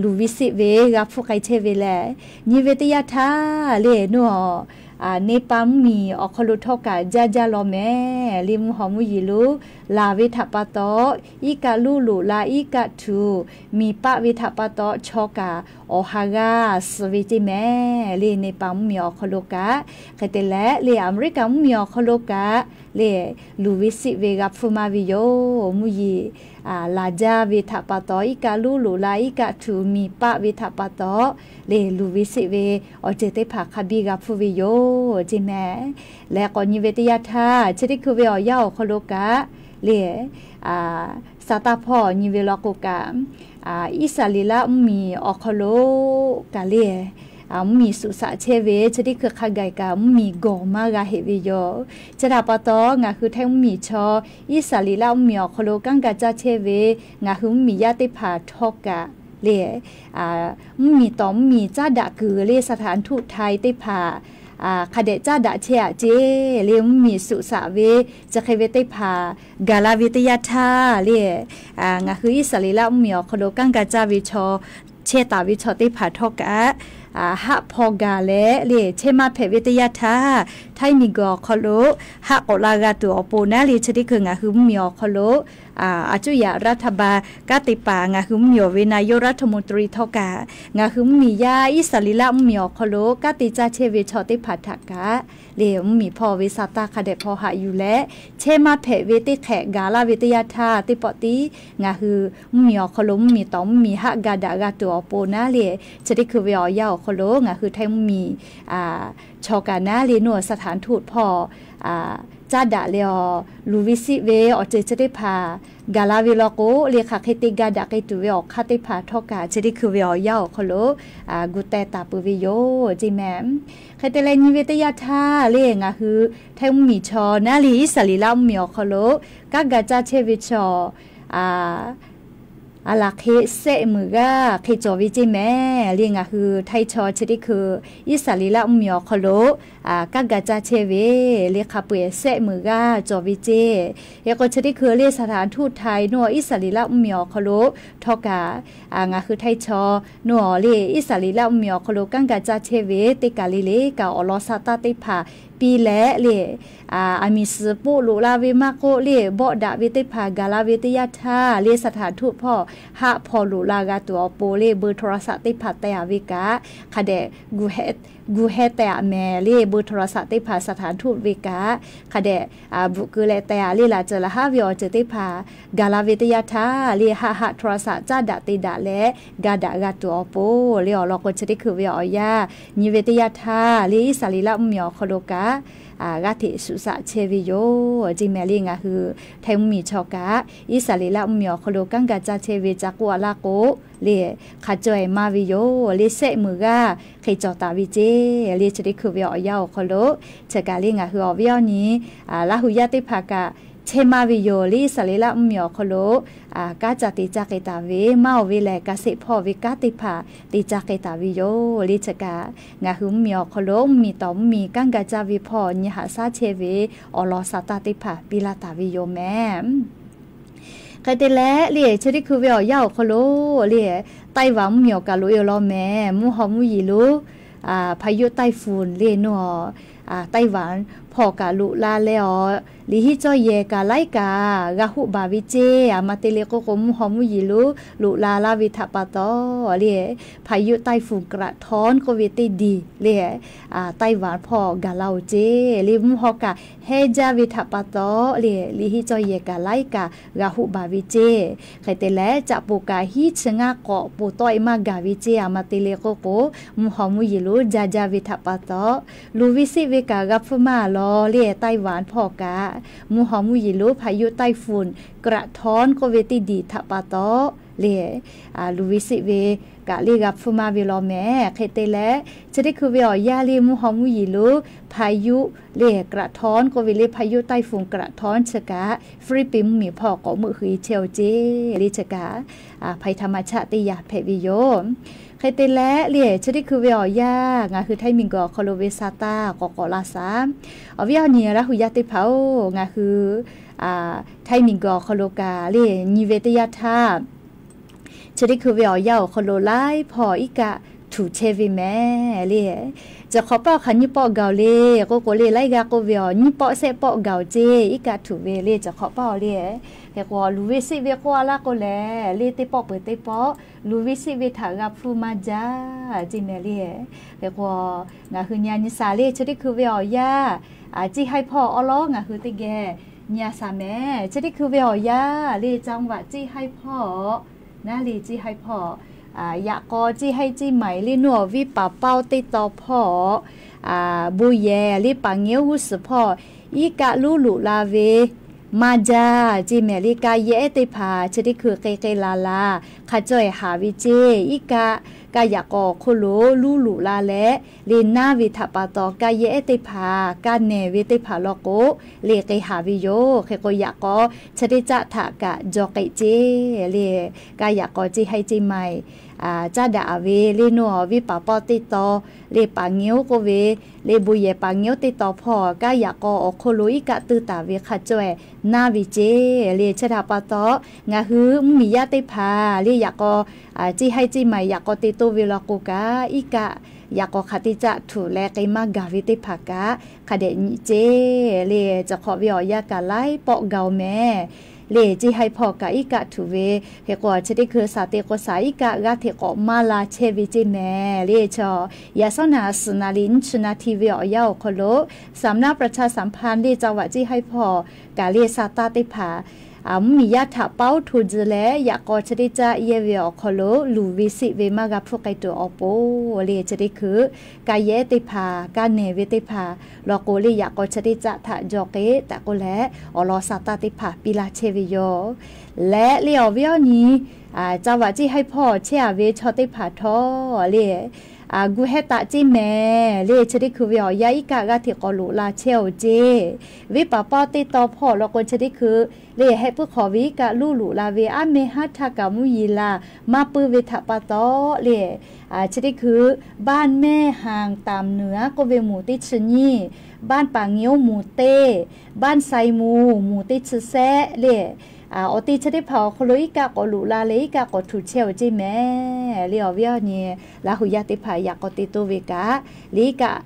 luˬ ve siˆ ve g'a hpfuhˇ k'ai chehˇ ve lehˬ, nyi ve teˇ yanˇ htaˇ le naˉ เนปาล mvuhˇmiˬ awˬ hk'aw lo htawˇ kaꞈ jaˇ jaˇ law mehˍ le. Mvuhˇ haw mvuhˇ yeˬ lonˉ laˬ ve htaꞈ pa taw iˉ kaˆ luˉ loꞈ la iˉ kaˆ htuꞈ miˬ paˆ ve htaꞈ pa taw chaw kaꞈ awˬ ha g'aˇ suh ve ceˇ mehˍ le. เนปาล mvuhˇmiˬ awˬ hk'aw lo kaꞈ hk'e te leh le อเมริกา mvuhˇmiˬ awˬ hk'aw lo kaꞈ le luˬ ve siˆ ve g'a hpfuhˇ maˇ ve yoˬ. Mvuhˇ yeˬ laˬ jaˇ ve htaꞈ pa taw, iˉ kaˆ luˉ loꞈ la iˉ kaˆ htuꞈ miˬ paˆ ve htaꞈ pa taw, le luˬ ve seˆ ve awˬ ceuˬ teˇ hpaˍ hk'a biˇ g'a hpfuhˇ ve yoˬ ceˇ mehˍ. Leh k'awꞈ nyi ve teˇ yanˇ htaˇ, chi teˇ hkui ve awˬ yanˇ awˬ hk'aw lo kaꞈ le, Saˍtanˍ hpawˇ nyi ve law k'o kaꞈ, Iˉsaˍreˍlaˆ mvuhˇmiˬ awˬ hk'aw lo kaꞈ le, mvuhˇmiˬ suꞈ shaꞈ chehˇ ve chi teˇ hkui hk'a gaˬ kaꞈ mvuhˇmiˬ gawˬ maˇ g'a heꞈ ve yoˬ. Chi htaꞈ pa taw, ngaˬ hui Htaiˇ mvuhˇmiˬ chaw Iˉsaˍreˍlaˆ mvuhˇmiˬ awˬ hk'aw lo kanˉ ga caˇ chehˇ ve ngaˬ hui mvuhˇmiˬ yaˇ teˇ hpaˍ htawˇ kaꞈ le, mvuhˇmiˬ tawˍ mvuhˇmiˬ caˉ daꞈ kuiˬ le สถานทูตไทย teˇ hpaˍ hk'a dehꞈ caˉ daꞈ chehˇ aꞈ ceˇ le mvuhˇmiˬ suꞈ shaꞈ ve chi hk'e ve teˇ hpaˍ gaˬ la ve teˇ yanˇ htaˇ le, ngaˬ hui Iˉsaˍreˍlaˆ mvuhˇmiˬ awˬ hk'aw lo kanˉ ga caˇ ve chaw chehˇ taˍ ve chaw teˇ hpaˍ htawˇ kaꞈ haˆ hpaw gaˬ leh le chehˇ maˇ hpehꞈ ve teˇ yanˇ htaˇ, Htaiˇ miˬguiˬ awˬ hk'aw lo haˆ k'awꞈ la g'a tuˬ awˬ pon naˉ le chi teˇ hkui ngaˬ hui mvuhˇmiˬ awˬ hk'aw lo a cuˇ yaꞈ รัฐบาล kanˉ te paˍ ngaˬ hui mvuhˇmiˬ awˬ ve นายกรัฐมนตรี htawˇ kaꞈ ngaˬ hui mvuhˇmiˬ yaˇ Iˉsaˍreˍlaˆ mvuhˇmiˬ awˬ hk'aw lo kanˉ te caˇ chehˇ ve chaw teˇ hpaˍ htaꞈ kaꞈ le mvuhˇmiˬ hpawˇ ve Saˍtanˍ hk'a dehꞈ hpaw haꞈ yuˬ leh, chehˇ maˇ hpehꞈ ve teˇ hk'ehꞈ gaˬ laˇ ve teˇ yanˇ htaˇ teˇ pawˆ tiˉ ngaˬ hui mvuhˇmiˬ awˬ hk'aw lo mvuhˇmiˬ tawˍ mvuhˇmiˬ haˆ ga daꞈ g'a tuˬ awˬ pon naˉ le, chi teˇ hkui ve awˬ yanˇ awˬ hk'aw lo ngaˬ hui Htaiˇ mvuhˇmiˬ chaw kaꞈ naˉ le naw สถานทูต hpawˇ caˉ daꞈ leh awˬ luˬ ve seˆ ve awˬ ceuˬ chi teˇ hpaˍ gaˬ la ve law k'o le hk'aˬ hk'e te ga daꞈ k'ai tuˬ ve awˬ hk'aˇ teˇ hpaˍ htawˇ kaꞈ chi teˇ hkui ve awˬ yanˇ awˬ hk'aw lo gu teh taˍ peuˬ ve yoˬ ceˇ mehˍ. Hk'e te leh nyi ve teˇ yanˇ htaˇ le ngaˬ hui Htaiˇ mvuhˇmiˬ chaw naˉ le Iˉsaˍreˍlaˆ mvuhˇmiˬ awˬ hk'aw lo kanˉ ga caˇ chehˇ ve chaw a laˬ hk'e sehˆ meunˍ g'aˇ hk'e cawˬ ve ceˇ mehˍ le ngaˬ hui Htaiˇ chaw chi teˇ hkui Iˉsaˍreˍlaˆ mvuhˇmiˬ awˬ hk'aw lo kanˉ ga caˇ chehˇ ve le hk'a peu-eˬ sehˆ meunˍ g'aˇ cawˬ ve ceˇ. Hk'e k'o chi teˇ hkui le สถานทูตไทย naw Iˉsaˍreˍlaˆ mvuhˇmiˬ awˬ hk'aw lo htawˇ kaꞈ ngaˬ hui Htaiˇ chaw naw le Iˉsaˍreˍlaˆ mvuhˇmiˬ awˬ hk'aw lo kanˉ ga caˇ chehˇ ve teˇ kaˬ le le kaꞈ awˬ lawn sa taˇ teˇ hpaˍ piˇ leh le, aˬ miˍ suhˍ poˆ loꞈ la ve maˇ k'oˆ le bawˆ daꞈ ve teˇ hpaˍ gaˬ la ve teˇ yanˇ htaˇ le สถานทูต hpawˇ haˆ hpaw loꞈ la g'a tuˬ awˬ pon le เบอร์โทรศัพท์ teˇ hpaˍ teh-a ve kaꞈ hk'a dehꞈ gu heh teh-a mehˍ le เบอร์โทรศัพท์ teˇ hpaˍ สถานทูต ve kaꞈ hk'a dehꞈ bvuhꞈ keu leh teh-a le laˬ ceuˬ laˬ haˉ ve awˬ ceuˬ teˇ hpaˍ gaˬ la ve teˇ yanˇ htaˇ le haˆ haˆ โทรศัพท์ caˉ daꞈ te daꞈ leh ga daꞈ g'a tuˬ awˬ pon le awˬ lawn k'o chi teˇ hkui ve awˬ yanˇ nyi ve teˇ yanˇ htaˇ le Iˉsaˍreˍlaˆ mvuhˇmiˬ awˬ hk'aw lo kaꞈ g'aˇ hteꞈ shuˍ shaꞈ chehˇ ve yoˬ ceˇ mehˍ le ngaˬ hui Htaiˇ mvuhˇmiˬ chaw kaꞈ Iˉsaˍreˍlaˆ mvuhˇmiˬ awˬ hk'aw lo kanˉ ga caˇ chehˇ ve ca k'oˆ-a laˇ k'o le hk'a caweh maˇ ve yoˬ le sehˆ meunˍ g'aˇ hk'e cawˬ taˍ ve ceˇ le chi teˇ hkui ve awˬ yanˇ awˬ hk'aw lo chi kaꞈ le ngaˬ hui awˬ viˉ awˬ nyi Laˇ hu yaˇ teˇ hpaˍ kaꞈ chehˇ maˇ ve yoˬ le Iˉsaˍreˍlaˆ mvuhˇmiˬ awˬ hk'aw lo kanˉ ca te caˇ k'ai taˍ ve maˇ oˬ ve lehˬ kaˬ sheˆ hpawˇ ve kanˉ teˇ hpaˍ te caˇ k'ai taˍ ve yoˬ le chi kaꞈ ngaˬ hui mvuhˇmiˬ awˬ hk'aw lo mvuhˇmiˬ tawˍ mvuhˇmiˬ kanˉ ga caˇ ve hpawˇ nyi haꞈ shaˉ chehˇ ve awˬ lawn sa taˇ teˇ hpaˍ piˇ laˇ taˍ ve yoˬ mehˍ. Hk'e te leh le chi teˇ hkui ve awˬ yanˇ awˬ hk'aw lo le Taiwan mvuhˇmiˬ awˬ kaˬ lo e-oˬ law mehˍ mvuhˇ haw mvuhˇ yeˬ lo พายุไต้ฝุ่น le naw Taiwan hpawˇ kaꞈ loꞈ la leh awˬ liꞈ hiˉ cawˇ yehˬ kaꞈ laiˉ kaꞈ g'a hoˆ baˬ ve ceˇ. Aˬ ma te le k'oˆ k'o mvuhˇ haw mvuhˇ yeˬ lo loꞈ la laˇ ve htaꞈ pa taw le พายุไต้ฝุ่น กระท้อน k'oˆ ve teˇ diˬ le Taiwan hpawˇ gaˬ la-oˬ ceˇ le mvuhˇ haw kaꞈ hehnˇ jaˇ ve htaꞈ pa taw le liꞈ hiˉ cawˇ yehˬ kaꞈ laiˉ kaꞈ g'a hoˆ baˬ ve ceˇ. Hk'e te leh caꞈ poˍ kaꞈ hiˉ chi ngaˇ k'awꞈ poˍ tawˆ-e maˇ gaˬ ve ceˇ. Aˬ ma te le k'oˆ k'o mvuhˇ haw mvuhˇ yeˬ lo ja ja ve htaꞈ pa taw luˬ ve seˆ ve kaꞈ g'a hpfuhˇ maˇ lawˬ le Taiwan hpawˇ kaꞈ mvuhˇ haw mvuhˇ yeˬ lo พายุไต้ฝุ่น กระท้อน k'oˆ ve teˇ diˬ htaꞈ pa taw le luˬ ve seˆ ve kaꞈ le g'a hpfuhˇ maˇ ve law mehˍ. Hk'e te leh chi teˇ hkui ve awˬ yanˇ le mvuhˇ haw mvuhˇ yeˬ lo พายุ le กระท้อน k'oˆ ve le พายุไต้ฝุ่น กระท้อน chi kaꞈ Hpiˇliˇpiˆ mvuhˇmiˬ hpawˇ k'awꞈ meuˆ hui chehˇ-oˬ ceˇ le chi kaꞈ ภัยธรรมชาติ teˇ yanˇ hpehꞈ ve yoˬ. Hk'e te leh le chi teˇ hkui ve awˬ yanˇ ngaˬ hui Htaiˇ miˬguiˬ awˬ hk'aw lo ve sa taˇ k'awꞈ k'awꞈ la shaˍ. Awˬ viˉ awˬ nyi Laˇ hu yaˇ teˇ hpaˍ-oˬ, ngaˬ hui Htaiˇ miˬguiˬ awˬ hk'aw lo kaꞈ le nyi ve teˇ yanˇ htaˇ chi teˇ hkui ve awˬ yanˇ awˬ hk'aw lo laiˉ hpawˇ iˉ kaˆ htuꞈ chehˇ ve mehˍ le. Cawˬ hk'awꞈ paˆ awˬ hk'aˬ nyiˇ pawˆ gaˬ-oˬ le k'oˆ k'o le laiˉ g'aˇ k'oˆ ve awˬ nyiˇ pawˆ shehˆ pawˆ gaˬ-oˬ ceˇ iˉ kaˆ htuꞈ ve le cawˬ hk'awꞈ paˆ-oˬ le. Hk'e k'o luˬ ve seˆ ve k'oˆ-a laˇ k'o lehˬ le teˇ pawˆ peuˬ teˇ pawˆ luˬ ve seˆ ve htaꞈ g'a hpfuhˇ maˇ jaˇ ceˇ mehˍ le. Hk'e k'o ngaˬ hui nyi a nyi shaˍ le chi teˇ hkui ve awˬ yanˇ ciˇ haiˇ hpawˇ awˉ lawˉ ngaˬ hui teˇ geh Nyi a shaˍ mehˍ, chi teˇ hkui ve awˬ yanˇ le จังหวัด Ceˇ Haiˇ hpawˇ, naˉ le Ceˇ Haiˇ hpawˇ, yaꞈ k'aw Ceˇ Haiˇ Ceˇ Maiˍ le nuˇ awˬ viˉ paˍ paoˇ teˇ taw hpawˇ, bon yehˬ le paˍ ngeuˉ g'uˇ suhˍ hpawˇ iˉ kaˆ luˉ luꞈ la ve maˇ jaˇ ceˇ mehˍ le. Ka yehˉ teˇ hpaˍ chi teˇ hkui k'ai k'ai laˬ laˬ hk'a caweh haˍ ve ceˇ. Iˉ kaˆ ka yaꞈ k'aw awˬ hk'oˆ lo luˉ luꞈ la leh le naˇ ve htaꞈ pa taw, ka yehˉ teˇ hpaˍ ka nehˬ ve teˇ hpaˍ law k'o le k'ai haˍ ve yoˬ. Hk'e k'o yaꞈ k'aw chi teˇ caˆ htaꞈ kaꞈ jaw k'ai ceˇ le. Ka yaꞈ k'aw Ceˇ Haiˇ Ceˇ Maiˍ caˇ daꞈ ve le nuˇ awˬ viˉ paˍ paoˇ teˇ taw le paˍ ngeuˉ k'oˆ ve le bon yehˬ paˍ ngeuˉ teˇ taw hpawˇ ka yaꞈ k'aw awˬ hk'oˆ lo iˉ kaˆ tuˇ taˍ ve hk'a caweh naˇ ve ceˇ le. Chi htaꞈ pa taw, ngaˬ hui mvuhˇmiˬ yaˇ teˇ hpaˍ le yaꞈ k'aw Ceˇ Haiˇ Ceˇ Maiˍ yaꞈ k'aw te toˇ ve law k'o kaꞈ, iˉ kaˆ yaꞈ k'aw hk'aˬ teˇ caˆ htuꞈ leh k'ai maˇ gaˬ ve teˇ hpaˍ kaꞈ hk'a dehꞈ nyi ceˇ le. Chi hk'awꞈ ve awˬ yanˇ kaꞈ laiˉ pawˆ gaˬ-oˬ mehˍ le. Ceˇ Haiˇ hpawˇ kaꞈ iˉ kaˆ htuꞈ ve hk'e k'o, chi teˇ hkui shaˍ te k'o shaˍ iˉ kaˆ g'aˇ hteꞈ k'awꞈ maˇ la chehˇ ve ceˇ mehˍ le. Chaw yaꞈ shawˉ naˍ suhˍ naˍ riˍ nyiˇ chi naˍ hti ve awˬ yanˇ awˬ hk'aw lo สำนักประชาสัมพันธ์ le จังหวัด Ceˇ Haiˇ hpawˇ kaꞈ le sa taˇ teˇ hpaˍ mvuhˇmiˬ yaˇ htaꞈ paoˉ hto tcuh leh yaꞈ k'aw chi teˇ caˆ yehˇ ve awˬ hk'aw lo luˬ ve siˆ ve maˇ g'a hpuˇ k'ai tuˬ awˬ pon le, chi teˇ hkui ka yehˉ teˇ hpaˍ ka nehˬ ve teˇ hpaˍ law k'o le yaꞈ k'aw chi teˇ caˆ htaꞈ jaw k'ai tehꞈ k'oˆ leh awˬ lawn sa taˇ teˇ hpaˍ piˇ laˇ chehˇ ve yoˬ. Leh le awˬ viˉ awˬ nyi, จังหวัด Ceˇ Haiˇ hpawˇ chehˇ a ve chaw teˇ hpaˍ htawˇ le gu hehˉ taˆ ceˇ mehˍ le. Chi teˇ hkui ve awˬ yanˇ iˉ kaˆ g'aˇ hteꞈ k'awꞈ loꞈ la chehˇ-oˬ ceˇ. Venˇ paˍ paoˇ teˇ taw hpawˇ law k'o chi teˇ hkui le hehˆ puiˉ hk'awꞈ ve iˉ kaˆ luˉ loꞈ la ve aˉ meh haˉ htaˇ kaꞈ mvuhˇ yeˬ laˬ maˇ puiˉ ve htaꞈ pa taw le, chi teˇ hkui บ้านแม่ห่างต่ำเหนือ k'oˆ ve moˍ teˇ chi nyiˇ, บ้านป่างิ้ว moˍ teˇ, บ้านไซมู moˍ teˇ chi sehˆ le. Awˬ te chi teˇ hpaˍ awˬ hk'aw lo iˉ kaˆ k'awꞈ loꞈ la leh iˉ kaˆ k'awꞈ htuꞈ chehˇ-oˬ ceˇ mehˍ le. Awˬ viˉ awˬ nyi, Laˇ hu yaˇ teˇ hpaˍ yaꞈ k'aw te toˇ ve kaꞈ le iˉ kaˆ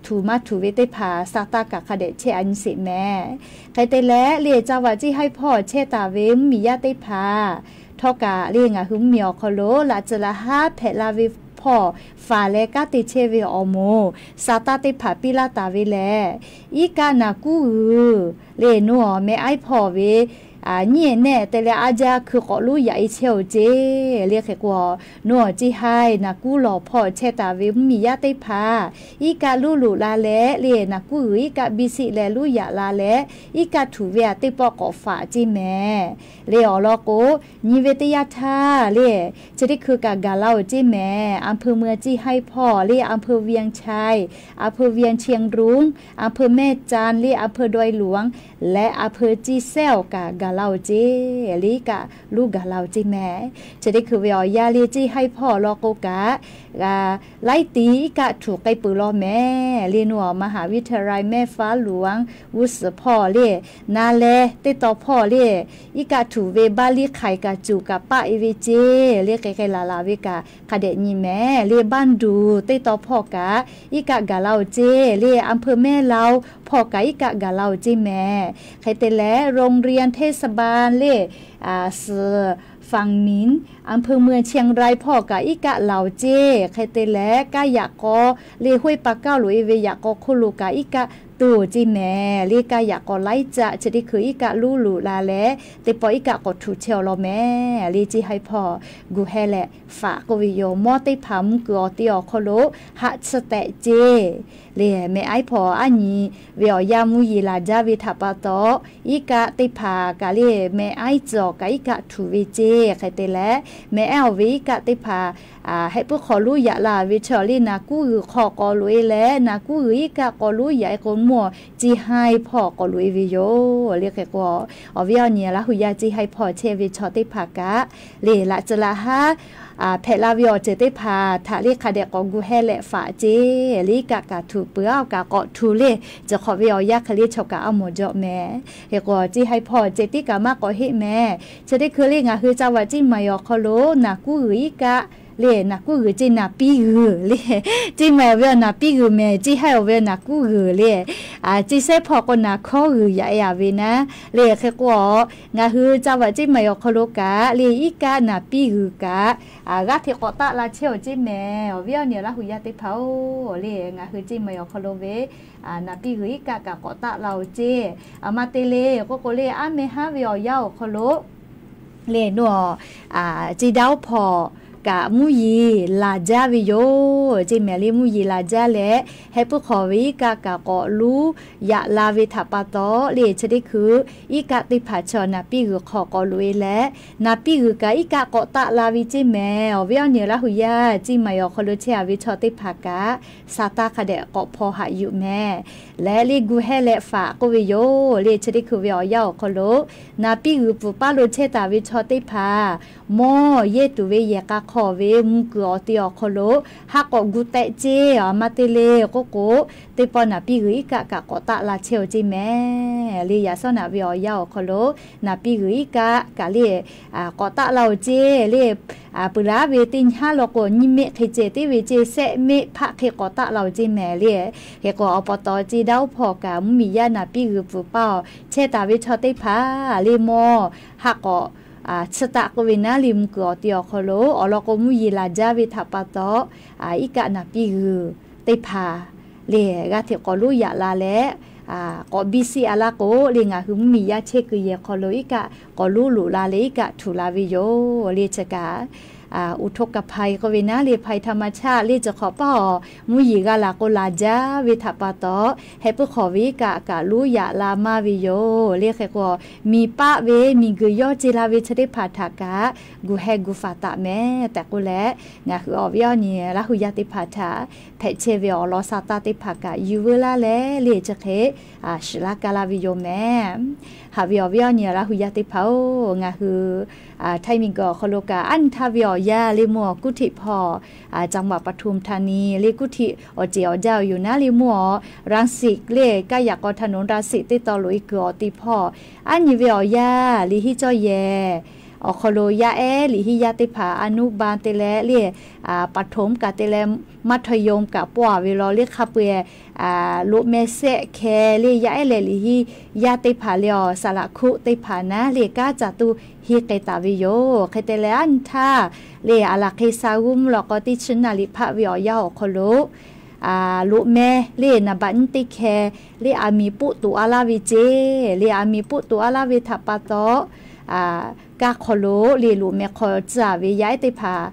htuꞈ maˇ htuꞈ ve teˇ hpaˍ sa taˇ kaꞈ hk'a dehꞈ chehˇ a nyi sheˍ mehˍ. Hk'e te leh le จังหวัด Ceˇ Haiˇ hpawˇ chehˇ taˍ ve mvuhˇmiˬ yaˇ teˇ hpaˍ htawˇ kaꞈ le ngaˬ hui mvuhˇmiˬ awˬ hk'aw lo laꞈ tcuh laꞈ haˉ hpehꞈ la ve hpawˇ faˍ leh kanˉ te chehˇ ve awˬ moˍ sa taˇ teˇ hpaˍ piˇ laˇ taˍ ve lehˬ, iˉ kaˆ naˍ kuˉ g'uiˬ le nuˇ awˬ meh aiˉ hpawˇ ve nyiˇ ehˍ nehˆ te leh a jaˇ hkui k'awꞈ luˉ yaꞈ e chehˇ-oˬ ceˇ le. Hk'e k'o, nuˇ awˬ Ceˇ Haiˇ naˍ kuˉ lawˬ hpawˇ chehˇ taˍ ve mvuhˇmiˬ yaˇ teˇ hpaˍ iˉ kaˆ luˉ loꞈ la leh le naˍ kuˉ g'uiˬ iˉ kaˆ biˇ siˆ leh luˉ yaꞈ la leh iˉ kaˆ htuꞈ ve aꞈ teˇ pawˆ k'awꞈ faꞈ ceˇ mehˍ le. Awˬ lawn k'o, nyi ve teˇ yanˇ htaˇ le chi teˇ hkui kaꞈ gaˬ la-oˬ ceˇ mehˍ. อำเภอเมือง Ceˇ Haiˇ hpawˇ le อำเภอเวียงชัย, อำเภอเวียงเชียงรุ้ง, อำเภอแม่จันทร์ le อำเภอดอยหลวง leh อำเภอ Ceˇ sehˉ awˬ kaꞈ gaˬ la-oˬ ceˇ le iˉ kaˆ luˉ gaˬ la-oˬ ceˇ mehˍ. Chi teˇ hkui ve awˬ yanˇ le Ceˇ Haiˇ hpawˇ law k'o kaꞈ laiˉ ti iˉ kaˆ htuꞈ k'ai peuˬ law mehˍ le nuˇ awˬ มหาวิทยาลัยแม่ฟ้าหลวง g'uˇ suhˍ hpawˇ le, na leh teˇ taw hpawˇ le iˉ kaˆ htuꞈ ve baˇ liˇ hk'aiˬ kaꞈ cuˬ kaꞈ paˆ e ve ceˇ le k'ai k'ai laˬ laˬ ve kaꞈ hk'a dehꞈ nyi mehˍ le. Baˇ duˬ teˇ taw hpawˇ kaꞈ iˉ kaˆ gaˬ la-oˬ ceˇ le อำเภอแม่ลาว hpawˇ kaꞈ iˉ kaˆ gaˬ la-oˬ ceˇ mehˍ. Hk'e te leh โรงเรียนเทศบาล le ฝั่งหมิน อำเภอเมืองเชียงราย hpawˇ kaꞈ iˉ kaˆ laˬ-oˬ ceˇ. Hk'e te leh kaˇ yaꞈ k'aw le ห้วยปลาเก๊า loꞈ e ve yaꞈ k'aw hk'oˆ lo kaꞈ iˉ kaˆ tuˬ-oˬ ceˇ mehˍ le. Kaˇ yaꞈ k'aw laiˉ caˆ chi teˇ hkui iˉ kaˆ luˉ loꞈ la leh teˇ pawˆ iˉ kaˆ k'awꞈ htuꞈ chehˇ-oˬ law mehˍ le Ceˇ Haiˇ hpawˇ gu heh leh faꞈ k'oˆ ve yoˬ. Mawˇ teˇ hpaˍ mvuhˇ kuiˬ awˬ te awˬ hk'aw lo haꞈ tsuhˇ tehꞈ ceˇ le meh aiˉ hpawˇ aˉ nyi ve awˬ yanˇ mvuhˇ yeˬ laˬ jaˇ ve htaꞈ pa taw, iˉ kaˆ teˇ hpaˍ kaꞈ le meh aiˉ cawˬ kaꞈ iˉ kaˆ htuꞈ ve ceˇ. Hk'e te leh meh aiˉ awˬ ve iˉ kaˆ teˇ hpaˍ hehˆ puiˉ hk'awꞈ luˉ yaꞈ la ve chaw le naˍ kuˉ g'uiˬ hk'aw k'awꞈ loꞈ e leh naˍ kuˉ g'uiˬ iˉ kaˆ k'awꞈ luˉ yaꞈ e k'o mawˇ Ceˇ Haiˇ hpawˇ k'awꞈ loꞈ e ve yoˬ le. Hk'e k'o, awˬ viˉ awˬ nyi Laˇ hu yaˇ Ceˇ Haiˇ hpawˇ chehˇ ve chaw teˇ hpaˍ kaꞈ le laꞈ tcuh laꞈ haˉ hpehꞈ la ve awˬ ceuˬ teˇ hpaˍ htaꞈ le hk'a dehꞈ k'awꞈ gu heh leh faꞈ ceˇ le iˉ kaˆ kaꞈ htuꞈ peuˬ aˉ kaꞈ k'awꞈ htuꞈ le, chi hk'awꞈ ve awˬ yanˇ hk'e le chaw kaꞈ aˉ mawˬ jaw mehˍ. Hk'e k'o Ceˇ Haiˇ hpawˇ ceh tiˉ kaꞈ maˇ k'awꞈ heˆ mehˍ. Chi teˇ hkui le ngaˬ hui จังหวัด Ceˇ Maiˍ awˬ hk'aw lo naˍ kuˉ g'uiˬ iˉ kaˆ le, naˍ kuˉ g'uiˬ ceˇ naˍ piˇ g'uiˬ le. Ceˇ mehˍ awˬ ve awˬ naˍ piˇ g'uiˬ mehˍ, ceˇ haiˉ awˬ ve awˬ naˍ kuˉ g'uiˬ le. Ceˇ sehˉ hpawˇ k'o naˍ hkawˉ g'uiˬ yaꞈ e a ve naˉ le. Hk'e k'o, ngaˬ hui ca vaꞈ ceˇ mehˍ awˬ hk'aw lo kaꞈ le, iˉ kaˆ naˍ piˇ g'uiˬ kaꞈ g'aˇ hteꞈ k'awꞈ taˆ la chehˇ awˬ ceˇ mehˍ. Awˬ viˉ awˬ nyi Laˇ hu yaˇ teˇ hpaˍ-oˬ le, ngaˬ hui ceˇ mehˍ awˬ hk'aw lo ve naˍ piˇ g'uiˬ iˉ kaˆ kaꞈ k'awꞈ taˆ la awˬ ceˇ. A ma te le k'oˆ k'o le, aˉ meh haˉ ve awˬ yanˇ awˬ hk'aw lo le, nawˬ ceˇ daˇ oˉ hpawˇ kaꞈ mvuhˇ yeˬ laˬ jaˇ ve yoˬ ceˇ mehˍ le. Mvuhˇ yeˬ laˬ jaˇ leh, heh puiˉ hk'awꞈ ve iˉ kaˆ kaꞈ k'awꞈ lonˉ yaꞈ la ve htaꞈ pa taw le, chi teˇ hkui iˉ kaˆ teˇ hpaˍ chaw naˍ piˇ g'uiˬ hk'aw k'awꞈ loꞈ e leh, naˍ piˇ g'uiˬ kaꞈ iˉ kaˆ k'awꞈ taˆ la ve ceˇ mehˍ. Awˬ viˉ awˬ nyi Laˇ hu yaˇ, ceˇ mehˍ awˬ hk'aw lo chehˇ a ve chaw teˇ hpaˍ kaꞈ, saˍ taˇ hk'a dehꞈ k'awꞈ hpaw haꞈ yuˬ mehˍ. Leh le gu heh leh faꞈ k'oˆ ve yoˬ le. Chi teˇ hkui ve awˬ yanˇ awˬ hk'aw lo naˍ piˇ g'uiˬ pfuhˍ paˇ lo chehˇ taˍ ve chaw teˇ hpaˍ, mawˇ yehˇ tuˬ ve yehˬ k'a hk'aw ve mvuh kuiˬ awˬ te awˬ hk'aw lo haˉ k'awꞈ gu tehˆ ceˇ. A ma te le k'oˆ k'o, teˇ pawˆ naˍ piˇ g'uiˬ iˉ kaˆ kaꞈ k'awꞈ taˆ la chehˇ awˬ ceˇ mehˍ le. Yaꞈ shawˉ naꞈ ve awˬ yanˇ awˬ hk'aw lo naˍ piˇ g'uiˬ iˉ kaˆ kaꞈ le k'awꞈ taˆ la awˬ ceˇ le. Peuˬ laˉ ve teˇ nyi haˉ law k'o, nyiˇ meˆ hk'e ceh teˇ ve ceˇ, sehˆ meˆ hpaˆ hk'e k'awꞈ taˆ la awˬ ceˇ mehˍ le. Hk'e k'o, awˬ pa taw ceˇ daˇ oˉ hpawˇ kaꞈ mvuhˇ miˬ yaˇ naˍ piˇ g'uiˬ pfuhˍ paˇ awˬ chehˇ taˍ ve chaw teˇ hpaˍ le, mawˇ haˉ k'awꞈ chi taˆ k'oˆ ve naˉ le, mvuh kuiˬ awˬ te awˬ hk'aw lo awˬ lawn k'o, mvuhˇ yeˬ laˬ jaˇ ve htaꞈ pa taw, iˉ kaˆ naˍ piˇ g'uiˬ teˇ hpaˍ le, g'aˇ hteꞈ k'awꞈ lonˉ yaꞈ la leh, k'awꞈ biˇ siˆ a laˇ k'o le, ngaˬ hui mvuhˇ miˬ yaˇ chehˇ kuiˬ yehˬ hk'aw lo iˉ kaˆ k'awꞈ lonˉ loꞈ la leh iˉ kaˆ htuꞈ la ve yoˬ le. Chi kaꞈ อุทกภัย k'oˆ ve naˉ le, ภัยธรรมชาติ le, chi hk'awꞈ paˇ awˬ mvuhˇ yeˬ g'a laˬ k'o laˬ jaˇ ve htaꞈ pa taw, heh puiˉ hk'awꞈ ve iˉ kaˆ kaꞈ lonˉ yaꞈ la maˇ ve yoˬ le. Hk'e k'o, miˬ paˆ ve miˬ guiˬ yawˇ ce la ve chi teˇ hpaˍ htaꞈ kaꞈ gu heh gu faˍ taˍ mehˍ tehꞈ k'oˆ leh, ngaˬ hui awˬ viˉ awˬ nyi Laˇ hu yaˇ teˇ hpaˍ htaꞈ hpehꞈ chehˇ ve awˬ lawn sa taˇ teˇ hpaˍ kaꞈ yuˬ veu laˇ leh le, chi hk'e shiˍ laˇ ka laˇ ve yoˬ mehˍ. Haꞈ ve awˬ viˉ awˬ nyi Laˇ hu yaˇ teˇ hpaˍ-oˬ, ngaˬ hui htaiˇ miˬ guiˬ awˬ hk'aw lo kaꞈ aˉ nyi htaˇ ve awˬ yanˇ le mvuhˇ awˬ กรุงเทพ hpawˇ จังหวัดปทุมธานี le กรุงเทพ awˬ ceˬ awˬ jaˇ awˬ yoˬ naˉ le, mvuhˇ awˬ รังสิต le, kaˇ yaꞈ k'aw ถนนรังสิต teˇ taw loꞈ e kuiˬ awˬ te hpawˇ aˉ nyi ve awˬ yanˇ liꞈ hiˉ cawˇ yehˬ awˬ hk'aw lo yaˇ ehˉ liꞈ hiˉ yaˇ teˇ hpaˍ อนุบาล te leh le, ประถม kaꞈ te leh มัธยม kaꞈ pawˆ a ve law le, hk'a peu-eˬ loꞈ meh sehˆ hkeh le, yaˇ ehˉ leh liꞈ hiˉ yaˇ teˇ hpaˍ le awˬ saˍ laꞈ hkoˆ teˇ hpaˍ naˉ le kanˉ ca tuˬ henˇ k'ai taˍ ve yoˬ. Hk'e te leh aˉ nyi htaˇ le, aˬ laˬ hk'e sa g'uˇ mvuhˇ law k'aw teˇ chi naˍ liꞈ hpaˆ ve awˬ yanˇ awˬ hk'aw lo loꞈ meh le, naˍ baꞈ nyiˇ teˇ hkeh le, aˬ miˍ poˆ toꞈ a laˇ ve ceˇ le. Aˬ miˍ poˆ toꞈ a laˇ ve htaꞈ pa taw, kaˇ hk'aw lo le loꞈ meh hk'aw tcuh a ve yaˇ ehˉ teˇ hpaˍ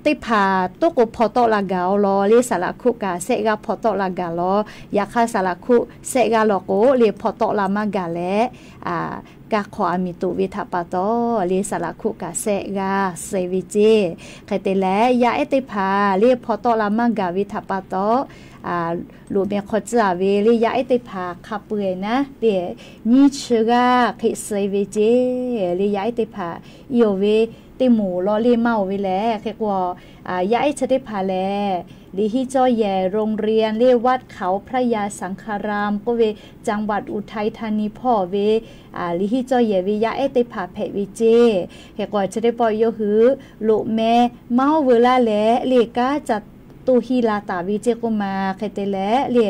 teˇ hpaˍ toˉ k'o hpaw tawˆ la gaˬ awˬ lawn le, saˍ laꞈ hkoˆ kaꞈ sehˆ g'aˇ hpaw tawˆ la gaˬ law. Yaꞈ hk'aˇ saˍ laꞈ hkoˆ sehˆ g'aˇ law k'o le, hpaw tawˆ la maˇ gaˬ leh, kaˇ hk'aw aˬ miˍ toꞈ ve htaꞈ pa taw le, saˍ laꞈ hkoˆ kaꞈ sehˆ g'aˇ suh ve ceˇ. Hk'e te leh yaˇ ehˉ teˇ hpaˍ le hpaw tawˆ la maˇ gaˬ ve htaꞈ pa taw, loꞈ meh hk'aw tcuh a ve le yaˇ ehˉ teˇ hpaˍ hk'a peu-eˬ naˉ le, nyiˇ chi g'aˇ hk'e suh ve ceˇ. Le yaˇ ehˉ teˇ hpaˍ i oˬ ve teˇ moˍ law le maˇ oˬ ve lehˬ, hk'e k'o, yaˇ ehˉ chi teˇ hpaˍ lehˬ, liꞈ hiˉ cawˇ yehˬ โรงเรียน le วัดเขาพระยาสังฆาราม k'oˆ ve จังหวัดอุทัยธานี hpawˇ ve liꞈ hiˉ cawˇ yehˬ ve yaˇ ehˉ teˇ hpaˍ hpehꞈ ve ceˇ. Hk'e k'o, chi teˇ pawˆ yawˇ hui loꞈ meh maˇ oˇ veu laˇ leh le, kanˉ ca toˇ henˇ la taˍ ve ceˇ k'oˆ ma. Hk'e te leh le,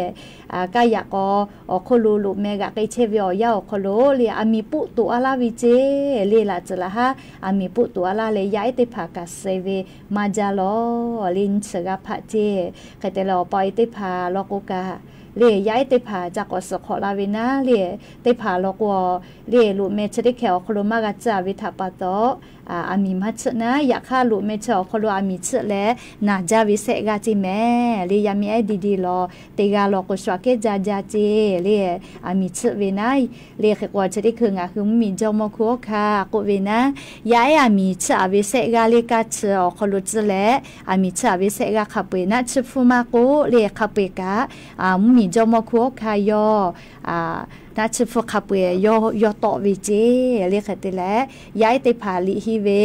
kaˇ yaꞈ k'aw awˬ hk'oˆ lo loꞈ meh g'aꞈ k'ai chehˇ ve awˬ yanˇ awˬ hk'aw lo le, aˬ miˍ poˆ toꞈ a laˇ ve ceˇ. Le laꞈ tcuhˍ laˬ haˉ aˬ miˍ poˆ toꞈ a laˇ leh, yaˇ ehˉ teˇ hpaˍ kaꞈ suh ve maˇ jaˇ law. Le nyi chi g'aˇ hpaˆ ceˇ. Hk'e te leh awˬ pa awˬ e teˇ hpaˍ law k'o kaꞈ le, yaˇ ehˉ teˇ hpaˍ ca k'awꞈ suhˍ hk'awꞈ la ve naˉ le, teˇ hpaˍ law k'o le, loꞈ meh chi teˇ hkeh awˬ hk'aw lo maˇ g'a tcuh a ve htaꞈ pa taw, aˬ miˍ maˇ tsuhˆ naˉ. Yaꞈ hk'aˇ loꞈ meh chi awˬ hk'aw lo aˬ miˍ tsuhˆ leh naˬ jaˇ ve sehˆ g'aˇ ceˇ mehˍ. Le yaˇ miˇ ehˉ di di law, teˇ g'aˇ law k'o shu aꞈ kehˉ jaˇ jaˇ ceˇ. Le aˬ miˍ tsuhˆ ve naˉ. Le hk'e k'o, chi teˇ hkui ngaˬ hui mvuhˇ miˬ jawˇ mawˇ hkuˇ awˬ hkanˇ k'oˆ ve naˉ, yaˇ ehˉ aˬ miˍ tsuhˆ a ve sehˆ g'aˇ le kanˇ chi awˬ hk'aw lo tcuh leh, aˬ miˍ tsuhˆ a ve sehˆ g'aˇ hk'a peu-eˬ naˆ tsuhˇ hpfuhˇ maˇ k'oˆ le, hk'a peu-eˬ kaꞈ mvuhˇ miˬ jawˇ mawˇ hkuˇ awˬ hkanˇ yawˇ naˆ tsuhˇ hpfuhˇ hk'a peu-eˬ yawˇ tawˆ ve ceˇ. Le hk'e te leh, yaˇ ehˉ teˇ hpaˍ liꞈ henˇ ve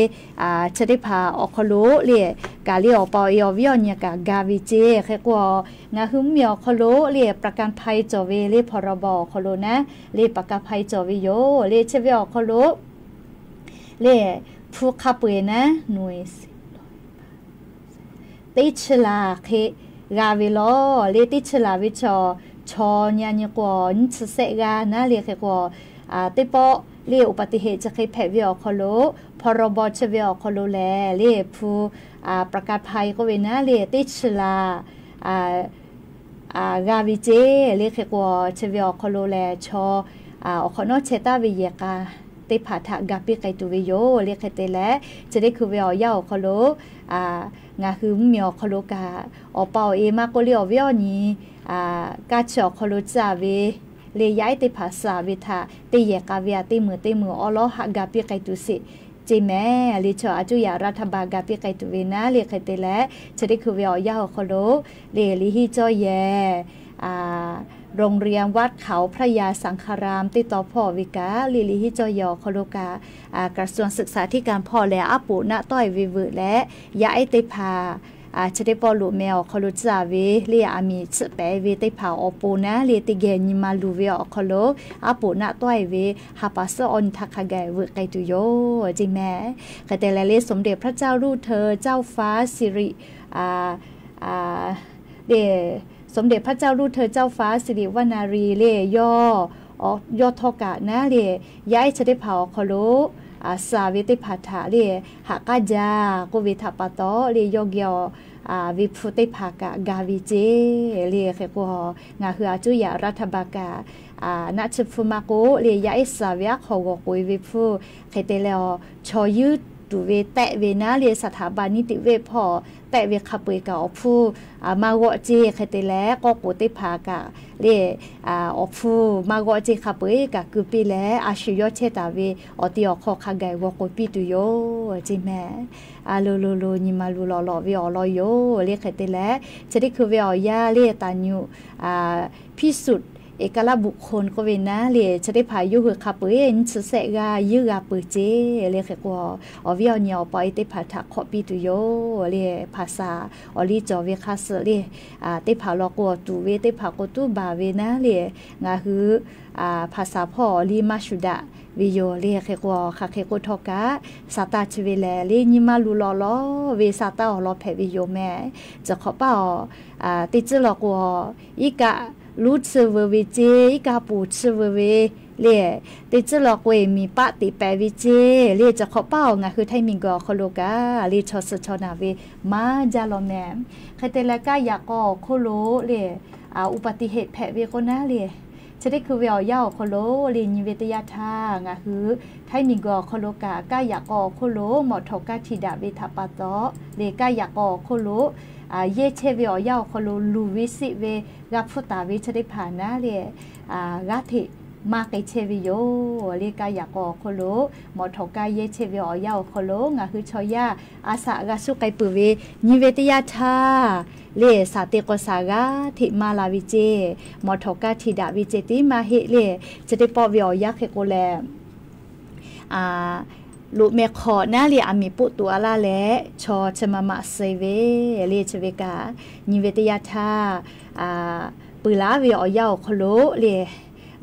chi teˇ hpaˍ awˬ hk'aw lo le, kaꞈ le awˬ pa awˬ e awˬ viˉ awˬ nyi kaꞈ ga ve ceˇ. Hk'e k'o, ngaˬ hui mvuhˇ miˬ awˬ hk'aw lo le ประกันภัย cawˬ ve le, พรบ awˬ hk'aw lo naˉ le ประกันภัย cawˬ ve yoˬ. Le chi ve awˬ hk'aw lo le hpu hk'a peu-eˬ naˉ หน่วย สิบ ร้อย พัน teˇ chi laˬ hk'e g'a ve lawˬ le. Teˇ chi laˬ ve chaw, chaw nyi a nyi k'o nyiˇ chi sehˆ g'aˇ naˉ le. Hk'e k'o, teˇ pawˆ le อุบัติเหตุ chi hk'e hpehꞈ ve awˬ hk'aw lo, พรบ chi ve awˬ hk'aw lo lehˬ le hpu ประกันภัย k'oˆ ve naˉ le teˇ chi laˬ g'a ve ceˇ le. Hk'e k'o chi ve awˬ hk'aw lo lehˬ chaw awˬ hk'awꞈ nawˉ chehˇ taˍ ve yehˬ k'a teˇ hpaˍ htaꞈ ga piˇ k'ai tuˬ ve yoˬ le. Hk'e te leh chi teˇ hkui ve awˬ yanˇ awˬ hk'aw lo ngaˬ hui mvuhˇmiˬ awˬ hk'aw lo kaꞈ awˬ pa awˬ e maˇ k'oˆ le awˬ viˉ awˬ nyi kaˇ chi awˬ hk'aw lo tcuh ve le yaˇ ehˉ teˇ hpaˍ suh ve htaꞈ teˇ yehˬ k'a ve aꞈ teˇ meunˍ teˇ meunˍ awˉ lawˉ haꞈ ga piˇ k'ai tuˬ sheˍ ceˇ mehˍ le. Chaw a cuˇ yaꞈ รัฐบาล ga piˇ k'ai tuˬ ve naˉ le. Hk'e te leh chi teˇ hkui ve awˬ yanˇ awˬ hk'aw lo le liꞈ henˇ cawˇ yehˬ โรงเรียนวัดเขาพระยาสังฆาราม teˇ tawn hpawˇ ve kaꞈ le liꞈ henˇ cawˇ yehˬ awˬ hk'aw lo kaꞈ กระทรวงศึกษาธิการ hpawˇ lehˬ aˉ poꞈ naˆ tawˆ e ve veuꞈ leh yaˇ ehˉ teˇ hpaˍ chi teˇ pawˆ loꞈ meh awˬ hk'aw lo tcuh ve le aˬ miˍ tsuhꞈ pehˍ ve teˇ hpaˍ awˬ pon naˉ le teˇ geh nyi ma luˬ ve awˬ hk'aw lo aˉ poꞈ naˆ tawˆ e ve ha pa suhˉ awˬ nyi htaˇ hk'a gaˬ veuꞈ k'ai tuˬ yoˬ ceˇ mehˍ. Hk'e te leh le สมเด็จพระเจ้าลูกเธอเจ้าฟ้าสิริ le สมเด็จพระเจ้าลูกเธอเจ้าฟ้าสิริวัณณารี le yawˇ htawˇ kaꞈ naˉ le yaˇ ehˉ chi teˇ hpaˍ awˬ hk'aw lo suh ve teˇ hpaˍ htaꞈ le haꞈ k'aˉ jaˇ k'oˆ ve htaꞈ pa taw le yawˇ geh awˬ ve hpu teˇ hpaˍ kaꞈ ga ve ceˇ le. Hk'e k'o ngaˬ hui a cuˇ yaꞈ รัฐบาล kaꞈ naˆ chi hpu maˇ k'oˆ le yaˇ ehˉ suh ve aˉ hk'aw g'awˬ k'oꞈ e ve hpu hk'e te leh awˬ chaw yuˇ tuˬ ve tehˆ ve naˉ le สถาบันนิติเวช hpawˇ tehˆ ve hk'a peu eˬ kaꞈ awˬ hpfuhˇ maˇ g'awˆ ceˇ. Hk'e te leh k'awˇ k'oˍ teˇ hpaˍ kaꞈ le awˬ hpfuhˇ maˇ g'awˆ ceˇ. Hk'a peu eˬ kaꞈ keu piˇ leh a shu yawˇ chehˇ taˍ ve awˬ ti awˬ hk'aw hk'a gaˬ g'awˬ k'oꞈ piˇ tuˬ yoˬ ceˇ mehˍ. A lo lo lo nyi ma luˬ lawˬ lawˬ ve awˬ lawn yoˬ le. Hk'e te leh chi teˇ hkui ve awˬ yanˇ le taˍ nyuꞈ พิสูจน์เอกลักษณ์บุคคล k'oˆ ve naˉ le chi teˇ hpaˍ yawˇ hui hk'a peu eˬ nyiˇ chi sehˆ g'aˇ yeuˇ g'a peuˬ ceˇ le. Hk'e k'o awˬ viˉ awˬ nyi awˬ pa awˬ e teˇ hpaˍ htaꞈ hk'awꞈ piˇ tuˬ yoˬ le. Hpaˍsaˍ awˬ liˇ cawˬ ve hk'a suh le teˇ hpaˍ law k'o tuˍ ve teˇ hpaˍ k'o tuˉ baˬ ve naˉ le ngaˬ hui hpaˍsaˍ hpawˇ awˬ liˇ maˇ shuˍ daꞈ ve yoˬ le. Hk'e k'o hk'aˬ hk'e k'oˆ htawˇ kaꞈ sa taˇ chi ve lehˬ le nyi ma luˬ lawˬ lawˬ ve sa taˇ awˬ lawn hpehꞈ ve yoˬ mehˍ. Chi hk'awꞈ paˇ awˬ teˇ tcuhˉ law k'o iˉ kaˆ luˉ tsuhˇ veu ve ceˇ, iˉ kaˆ poˬ tsuhˇ veu ve le teˇ tcuhˉ law k'o eˬ miˬ paˆ teꞈ pehˍ ve ceˇ le. Chi hk'awꞈ paˇ awˬ ngaˬ hui htaiˇ miˬguiˬ awˬ hk'aw lo kaꞈ le chaw suh chaw naˬ ve maˇ jaˇ law mehˍ. Hk'e te leh kaˇ yaꞈ k'aw awˬ hk'oˆ lo le อุบัติเหตุ hpehꞈ ve k'o naˉ le chi teˇ hkui ve awˬ yanˇ awˬ hk'aw lo le nyi ve teˇ yanˇ htaˇ ngaˬ hui htaiˇ miˬguiˬ awˬ hk'aw lo kaꞈ kaˇ yaꞈ k'aw awˬ hk'oˆ lo mawˬ htawˍ kaˇ hti daꞈ ve htaꞈ pa taw le kaˇ yaꞈ k'aw awˬ hk'oˆ lo yehˇ chehˇ ve awˬ yanˇ awˬ hk'aw lo luˬ ve seˆ ve g'a hpfuhˇ taˍ ve chi teˇ hpaˍ naˉ le g'aˇ hteꞈ maˇ k'ai chehˇ ve yoˬ le. Kaˇ yaꞈ k'aw awˬ hk'oˆ lo mawˬ htawˍ kaˇ yehˇ chehˇ ve awˬ yanˇ awˬ hk'aw lo ngaˬ hui chaw yaˇ a shaꞈ g'a shuˉ k'ai peuˬ ve nyi ve teˇ yanˇ htaˇ le shaˍ te k'aw shaˍ g'aˇ hteꞈ maˇ la ve ceˇ, mawˬ htawˍ kaˇ hti daꞈ ve ceh tiˉ maˇ heˆ le. Chi teˇ pawˆ ve awˬ yanˇ hk'e k'o lehˬ loꞈ meh hk'awꞈ naˉ le aˬ miˍ poˆ tuꞈ a laˇ leh chaw chi ma maꞈ suh ve le chi ve kaꞈ nyi ve teˇ yanˇ htaˇ peuˬ laˉ ve awˬ yanˇ awˬ hk'aw lo le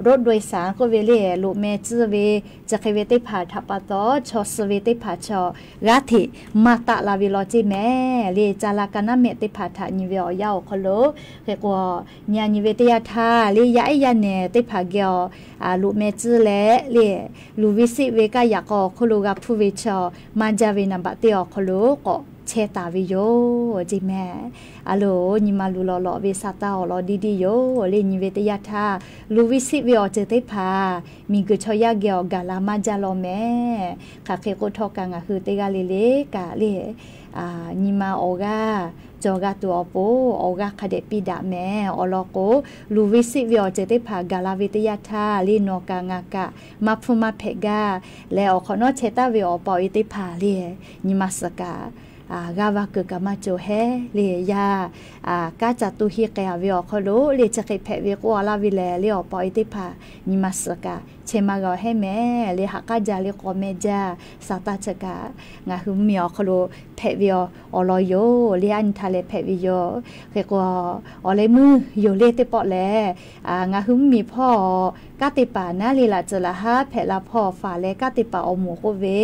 รถโดยสาร k'oˆ ve le loꞈ meh tcuhˇ ve chi hk'e ve teˇ hpaˍ htaꞈ pa taw chaw suh ve teˇ hpaˍ chaw g'aˇ hteꞈ maˇ taˆ la ve law ceˇ mehˍ le. Ca la ka naˉ mehˆ teˇ hpaˍ htaꞈ nyi ve awˬ yanˇ awˬ hk'aw lo hk'e k'o nyi a nyi ve teˇ yanˇ htaˇ le yaˇ ehˉ yaˇ nehˬ teˇ hpaˍ geh awˬ loꞈ meh tcuhˇ leh le luˬ ve seˆ ve kaˇ yaꞈ k'aw awˬ hk'oˆ lo g'a hpfuhˇ ve chaw maˇ jaˇ ve naˍ baꞈ teˇ awˬ hk'aw lo k'awꞈ chehˇ taˍ ve yoˬ ceˇ mehˍ. A loˬ nyi ma luˬ lawˬ lawˬ ve sa taˇ awˬ lawn diˇ diˇ yoˬ le nyi ve teˇ yanˇ htaˇ luˬ ve seˆ ve awˬ ceuˬ teˇ hpaˍ miˬguiˬ chaw yaˇ geh awˬ gaˬ la maˇ jaˇ law mehˍ. Hk'aˬ hk'e k'oˆ htawˇ kaꞈ ngaˬ hui teˇ g'aˇ le le kaꞈ le nyi ma awˬ g'aˇ cawˬ g'a tuˬ awˬ pon awˬ g'aˇ hk'a dehꞈ piˇ daꞈ mehˍ. Awˬ lawn k'o luˬ ve seˆ ve awˬ ceuˬ teˇ hpaˍ gaˬ la ve teˇ yanˇ htaˇ le nawˬ kaꞈ ngaˬ kaꞈ maˇ hpfuhˇ maˇ hpehꞈ gaˇ leh awˬ hk'awꞈ nawˉ chehˇ taˍ ve awˬ pa awˬ e teˇ hpaˍ le nyi ma suhˍ kaꞈ g'aˇ va kuiˬ kaꞈ maˇ cawˬ hehˉ le yaˇ kanˉ ca to henˇ k'ai a ve awˬ hk'aw lo le chi hk'e hpehꞈ ve k'oˆ a laˇ ve lehˬ le awˬ pa awˬ e teˇ hpaˍ nyi ma suhˍ kaꞈ chehˇ maˇ g'a hehˉ mehˍ le haꞈ k'aˉ jaˇ le k'awꞈ meh jaˇ. Sa taˇ chi kaꞈ ngaˬ hui mvuhˇmiˬ awˬ hk'aw lo hpehꞈ ve awˬ lawn yoˬ le a nyi htaˇ leh hpehꞈ ve yoˬ. Hk'e k'o awˬ leh meuˇ yoˬ le teˇ pawˆ lehˬ ngaˬ hui mvuhˇmiˬ hpawˇ kanˉ te paˍ naˉ le laꞈ tcuhˍ laꞈ haˉ hpehꞈ la hpawˇ faˍ leh kanˉ te paˍ awˬ moˍ k'oˆ ve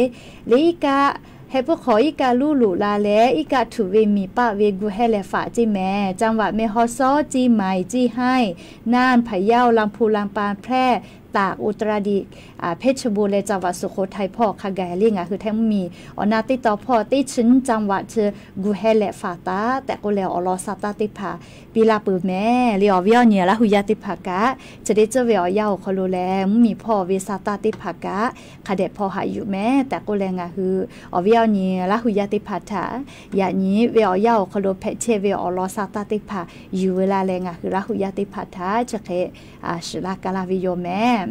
le iˉ kaˆ Heh puiˉ hk'awꞈ iˉ kaˆ luˉ loꞈ la leh, iˉ kaˆ htuꞈ ve miˬ paˆ ve gu hehˇ leh faˍ ceˇ mehˍ. จังหวัดแม่ฮ่องสอน ceˇ maiˍ ceˇ haiˇ น่าน พะเยา ลำพูน ลำปาง แพร่ ตาก อุตรดิตถ์ เพชรบูรณ์ leh จังหวัดสุโขทัย hpawˇ hk'a gaˬ le ngaˬ hui htaiˇ mvuhˇ miˬ awˬ na teˇ taw hpawˇ teˇ chi nyiˇ จังหวัด chi gu hehˇ leh faˍ taˍ tehꞈ k'oˆ leh awˬ lawn sa taˇ teˇ hpaˍ piˇ laˇ peuˬ mehˍ le. Awˬ viˉ awˬ nyi Laˇ hu yaˇ teˇ hpaˍ kaꞈ, chi teˇ ceuˬ ve awˬ yanˇ awˬ hk'aw lo leh mvuhˇ miˬ hpawˇ ve sa taˇ teˇ hpaˍ kaꞈ hk'a dehꞈ hpawˇ haꞈ yuˬ mehˍ tehꞈ k'oˆ leh ngaˬ hui awˬ viˉ awˬ nyi Laˇ hu yaˇ teˇ hpaˍ htaꞈ yaꞈ nyi ve awˬ yanˇ awˬ hk'aw lo hpehꞈ chehˇ ve awˬ lawn sa taˇ teˇ hpaˍ yuˬ ve laˇ leh ngaˬ hui Laˇ hu yaˇ teˇ hpaˍ htaꞈ chi hk'e shiˍ laˇ ka laˇ ve yoˬ mehˍ.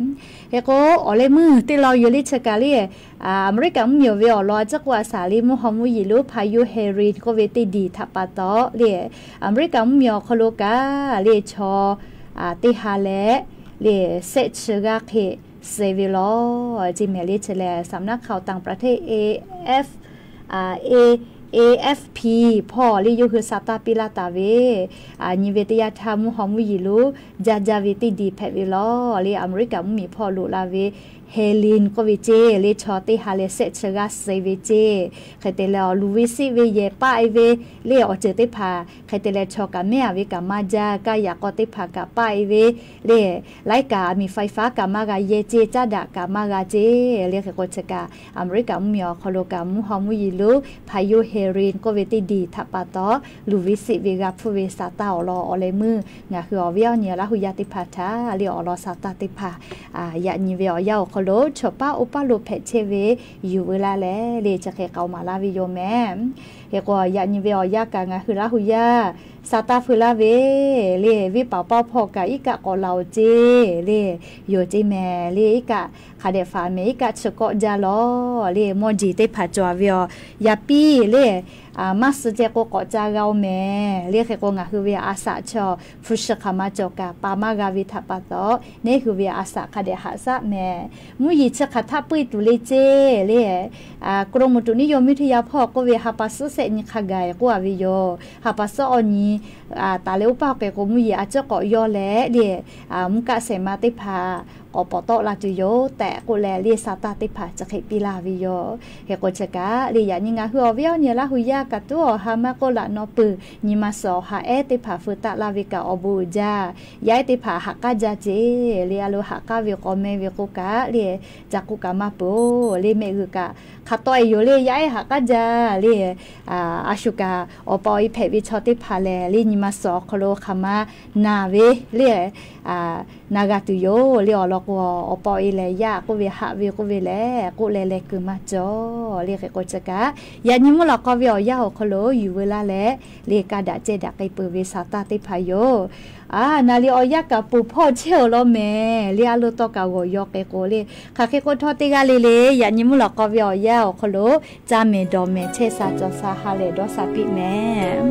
Hk'e k'o, awˬ leh meuˇ teˇ law yoˬ le chi kaꞈ le, Aˍmeˍriˆkaˍ mvuhˇ miˬ ve awˬ lawn a ciˉ k'oˆ a shaˍ le mvuhˇ haw mvuhˇ yeˬ lonˉ พายุ Helene k'oˆ ve teˇ diˬ htaꞈ pa taw le, Aˍmeˍriˆkaˍ mvuhˇ miˬ awˬ hk'aw lo kaꞈ le chaw teˇ ha leh le sehˆ chi g'aˇ hk'e suh ve law ceˇ mehˍ le. Chi lehˬ สำนักข่าวต่างประเทศ AFP hpawˇ le yawˇ hui sa taˇ piˇ laˇ taˍ ve, nyi ve teˇ yanˇ htaˇ mvuhˇ haw mvuhˇ yeˬ lonˉ jaˇ jaˇ ve teˇ diˬ hpehꞈ ve law le. Aˍmeˍriˆkaˍ mvuhˇ miˬ hpawˇ loꞈ la ve Helene k'oˆ ve ceˇ le chaw teˇ ha leh sehˆ chi g'aˇ suh ve ceˇ. Hk'e te leh awˬ luˬ ve siˆ ve yehˬ paˆ e ve le awˬ ceuˬ teˇ hpaˍ hk'e te leh chaw kaꞈ mehˉ a ve kaꞈ maˇ jaˇ, kaˇ yaꞈ k'aw teˇ hpaˍ kaꞈ paˆ e ve le laiˉ kaꞈ miˬ ไฟฟ้า kaꞈ maˇ g'a yehˇ ceˇ, caˉ daꞈ kaꞈ maˇ g'a ceˇ le. Hk'e k'o chi kaꞈ Aˍmeˍriˆkaˍ mvuhˇ miˬ awˬ hk'aw lo kaꞈ mvuhˇ haw mvuhˇ yeˬ lonˉ พายุ Helene k'oˆ ve teˇ diˬ htaꞈ pa taw luˬ ve siˆ ve g'a hpuˇ ve sa taˇ awˬ lawn awˬ leh meuˇ ngaˬ hui awˬ viˉ awˬ nyi Laˇ hu yaˇ teˇ hpaˍ htaꞈ le awˬ lawn sa taˇ teˇ hpaˍ yaꞈ nyi ve awˬ yanˇ awˬ hk'aw lo chaw paˉ oˇ paˉ lo hpehꞈ chehˇ ve yuˬ ve laˇ leh le chi hk'e k'aoˍ maˍ laˇ ve yoˬ mehˍ. Hk'e k'o yaꞈ nyi ve awˬ yanˇ kaꞈ ngaˬ hui Laˇ hu yaˇ sa taˇ feu laˇ ve le venˇ paˍ paˇ hpawˇ kaꞈ iˉ kaˆ k'awꞈ la oˬ ceˇ le yoˬ ceˇ mehˍ le. Iˉ kaˆ hk'a dehꞈ faˍ mehˍ, iˉ kaˆ chi kawˆ jaˇ law le mawˇ jeˬ teˇ hpaˍ cawˬ a ve awˬ yaꞈ piˇ le maˇ suh ceh k'o k'awꞈ ca g'a oˬ mehˍ le. Hk'e k'o ngaˬ hui ve a saꞈ chaw hpu shi hk'aˬ ma cawˬ kaꞈ pa maˇ g'a ve htaꞈ pa taw neˇ hui ve a saꞈ hk'a dehꞈ haꞈ shaˆ mehˍ. Mvuhˇ yeˬ chi hk'aˬ htaˆ puiˇ tuˬ le ceˇ le กรมอุตุนิยมวิทยา hpawˇ k'oˆ ve ha pa suhˉ sehˆ nyi hk'a gaˬ k'oˆ a ve yoˬ. Ha pa suhˉ awˬ nyi taˍ leh oˇ paˇ k'e k'o mvuhˇ yeˬ a ciˉ k'awꞈ yawˇ leh le mvuhˇ kaˆ shehˍ ma teˇ hpaˍ k'awꞈ pawˍ tawˆ la tuˬ yoˬ tehꞈ k'oˆ leh le sa taˇ teˇ hpaˍ chi hk'e piˇ laˇ ve yoˬ. Hk'e k'o chi kaꞈ le yaꞈ nyi ngaˬ hui awˬ viˉ awˬ nyi Laˇ hu yaˇ kaꞈ tuˉ awˬ ha maˇ k'oˆ laꞈ naw peuˬ nyi ma suhˍ awˬ ha ehˉ teˇ hpaˍ feu taˆ laˇ ve kaꞈ awˬ bon uiˍ jaˇ. Yaˇ ehˉ teˇ hpaˍ haꞈ k'aˉ jaˇ ceˇ le a lo haꞈ k'aˉ ve k'aw meh ve k'o kaꞈ le ca k'oˆ kaꞈ maˇ peuˬ oˬ le mehˆ g'uiˬ kaꞈ hk'a taw e yoˬ le yaˇ ehˉ haꞈ k'aˉ jaˇ le a shu kaꞈ awˬ pa awˬ e hpehꞈ ve chaw teˇ hpaˍ lehˬ le nyi ma suhˍ awˬ hk'aw lo hk'aˬ ma naˬ ve le na g'a tuˬ yoˬ le awˬ lawn k'o awˬ pa awˬ e lehˬ yaˇ k'oˆ ve haꞈ ve k'oˆ ve lehˬ k'oˆ leh leh kuiˬ maˇ cawˬ le. Hk'e k'o chi kaꞈ yaꞈ nyi mvuhˇ lawꞈ k'aw ve awˬ yanˇ awˬ hk'aw lo yuˬ veu laˇ leh le kaˇ daꞈ cehˇ daꞈ k'ai peuˬ ve sa taˇ teˇ hpaˍ yoˬ. A naˍ liˍ awˬ yanˇ kaꞈ ponˬ hpawˇ chehˇ awˬ lawn mehˍ le a lo tawˇ kaꞈ g'awˬ yaw k'ai k'o le. Hk'aˬ hk'e k'o htawˇ teˇ g'aˇ le le yaꞈ nyi mvuhˇ lawꞈ k'aw ve awˬ yanˇ awˬ hk'aw lo ca mehˍ dawˬ mehˍ chehˇ sha cawˬ sha ha lehˬ dawˇ sha piˇ mehˍ.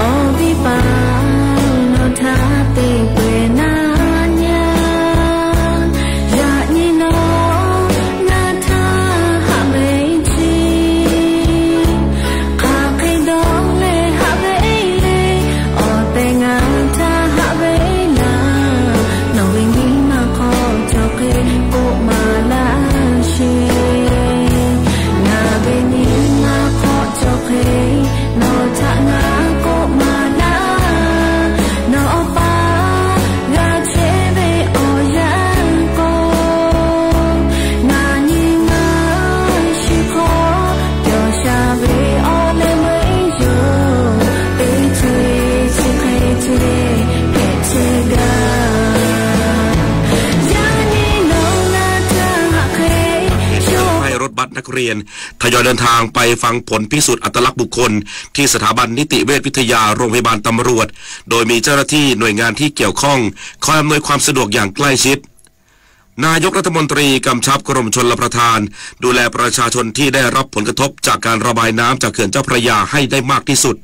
Awˬ viˉ paˍ nawˬ htaꞈ te peuˬ naˍ nyi a, yaꞈ nyi nawˬ ngaˬ htaꞈ haꞈ ve chi hk'aˬ hk'e dawˇ leh haꞈ ve le, awˬ tehˬ ngaˬ htaꞈ haꞈ ve laˬ. Nawˬ ve nyi ma hk'aw cawˬ hk'e k'oˆ maˍ laˇ sheˍ. Ngaˬ ve nyi ma hk'aw cawˬ hk'e nawˬ htaꞈ ngaˬ k'oˆ maˍ laˇ. Nawˬ awˬ pa g'a chehˇ ve awˬ yanˇ k'o, ngaˬ nyi ma shu hk'aw cawˬ sha ve awˬ leh meuˇ yoˬ. Teˇ ceuˬ chi hk'e ceh hpehꞈ chehˇ gaˇ. Yaꞈ nyi nawˬ ngaˬ htaꞈ haꞈ hk'e ให้รถบัสนักเรียนทยอยเดินทางไปฟังผลพิสูจน์อัตลักษณ์บุคคลที่สถาบันนิติเวชวิทยาโรงพยาบาลตำรวจ โดยมีเจ้าหน้าที่หน่วยงานที่เกี่ยวข้องคอยอำนวยความสะดวกอย่างใกล้ชิด นายกรัฐมนตรีกำชับกรมชลประทานดูแลประชาชนที่ได้รับผลกระทบจากการระบายน้ำจากเขื่อนเจ้าพระยาให้ได้มากที่สุด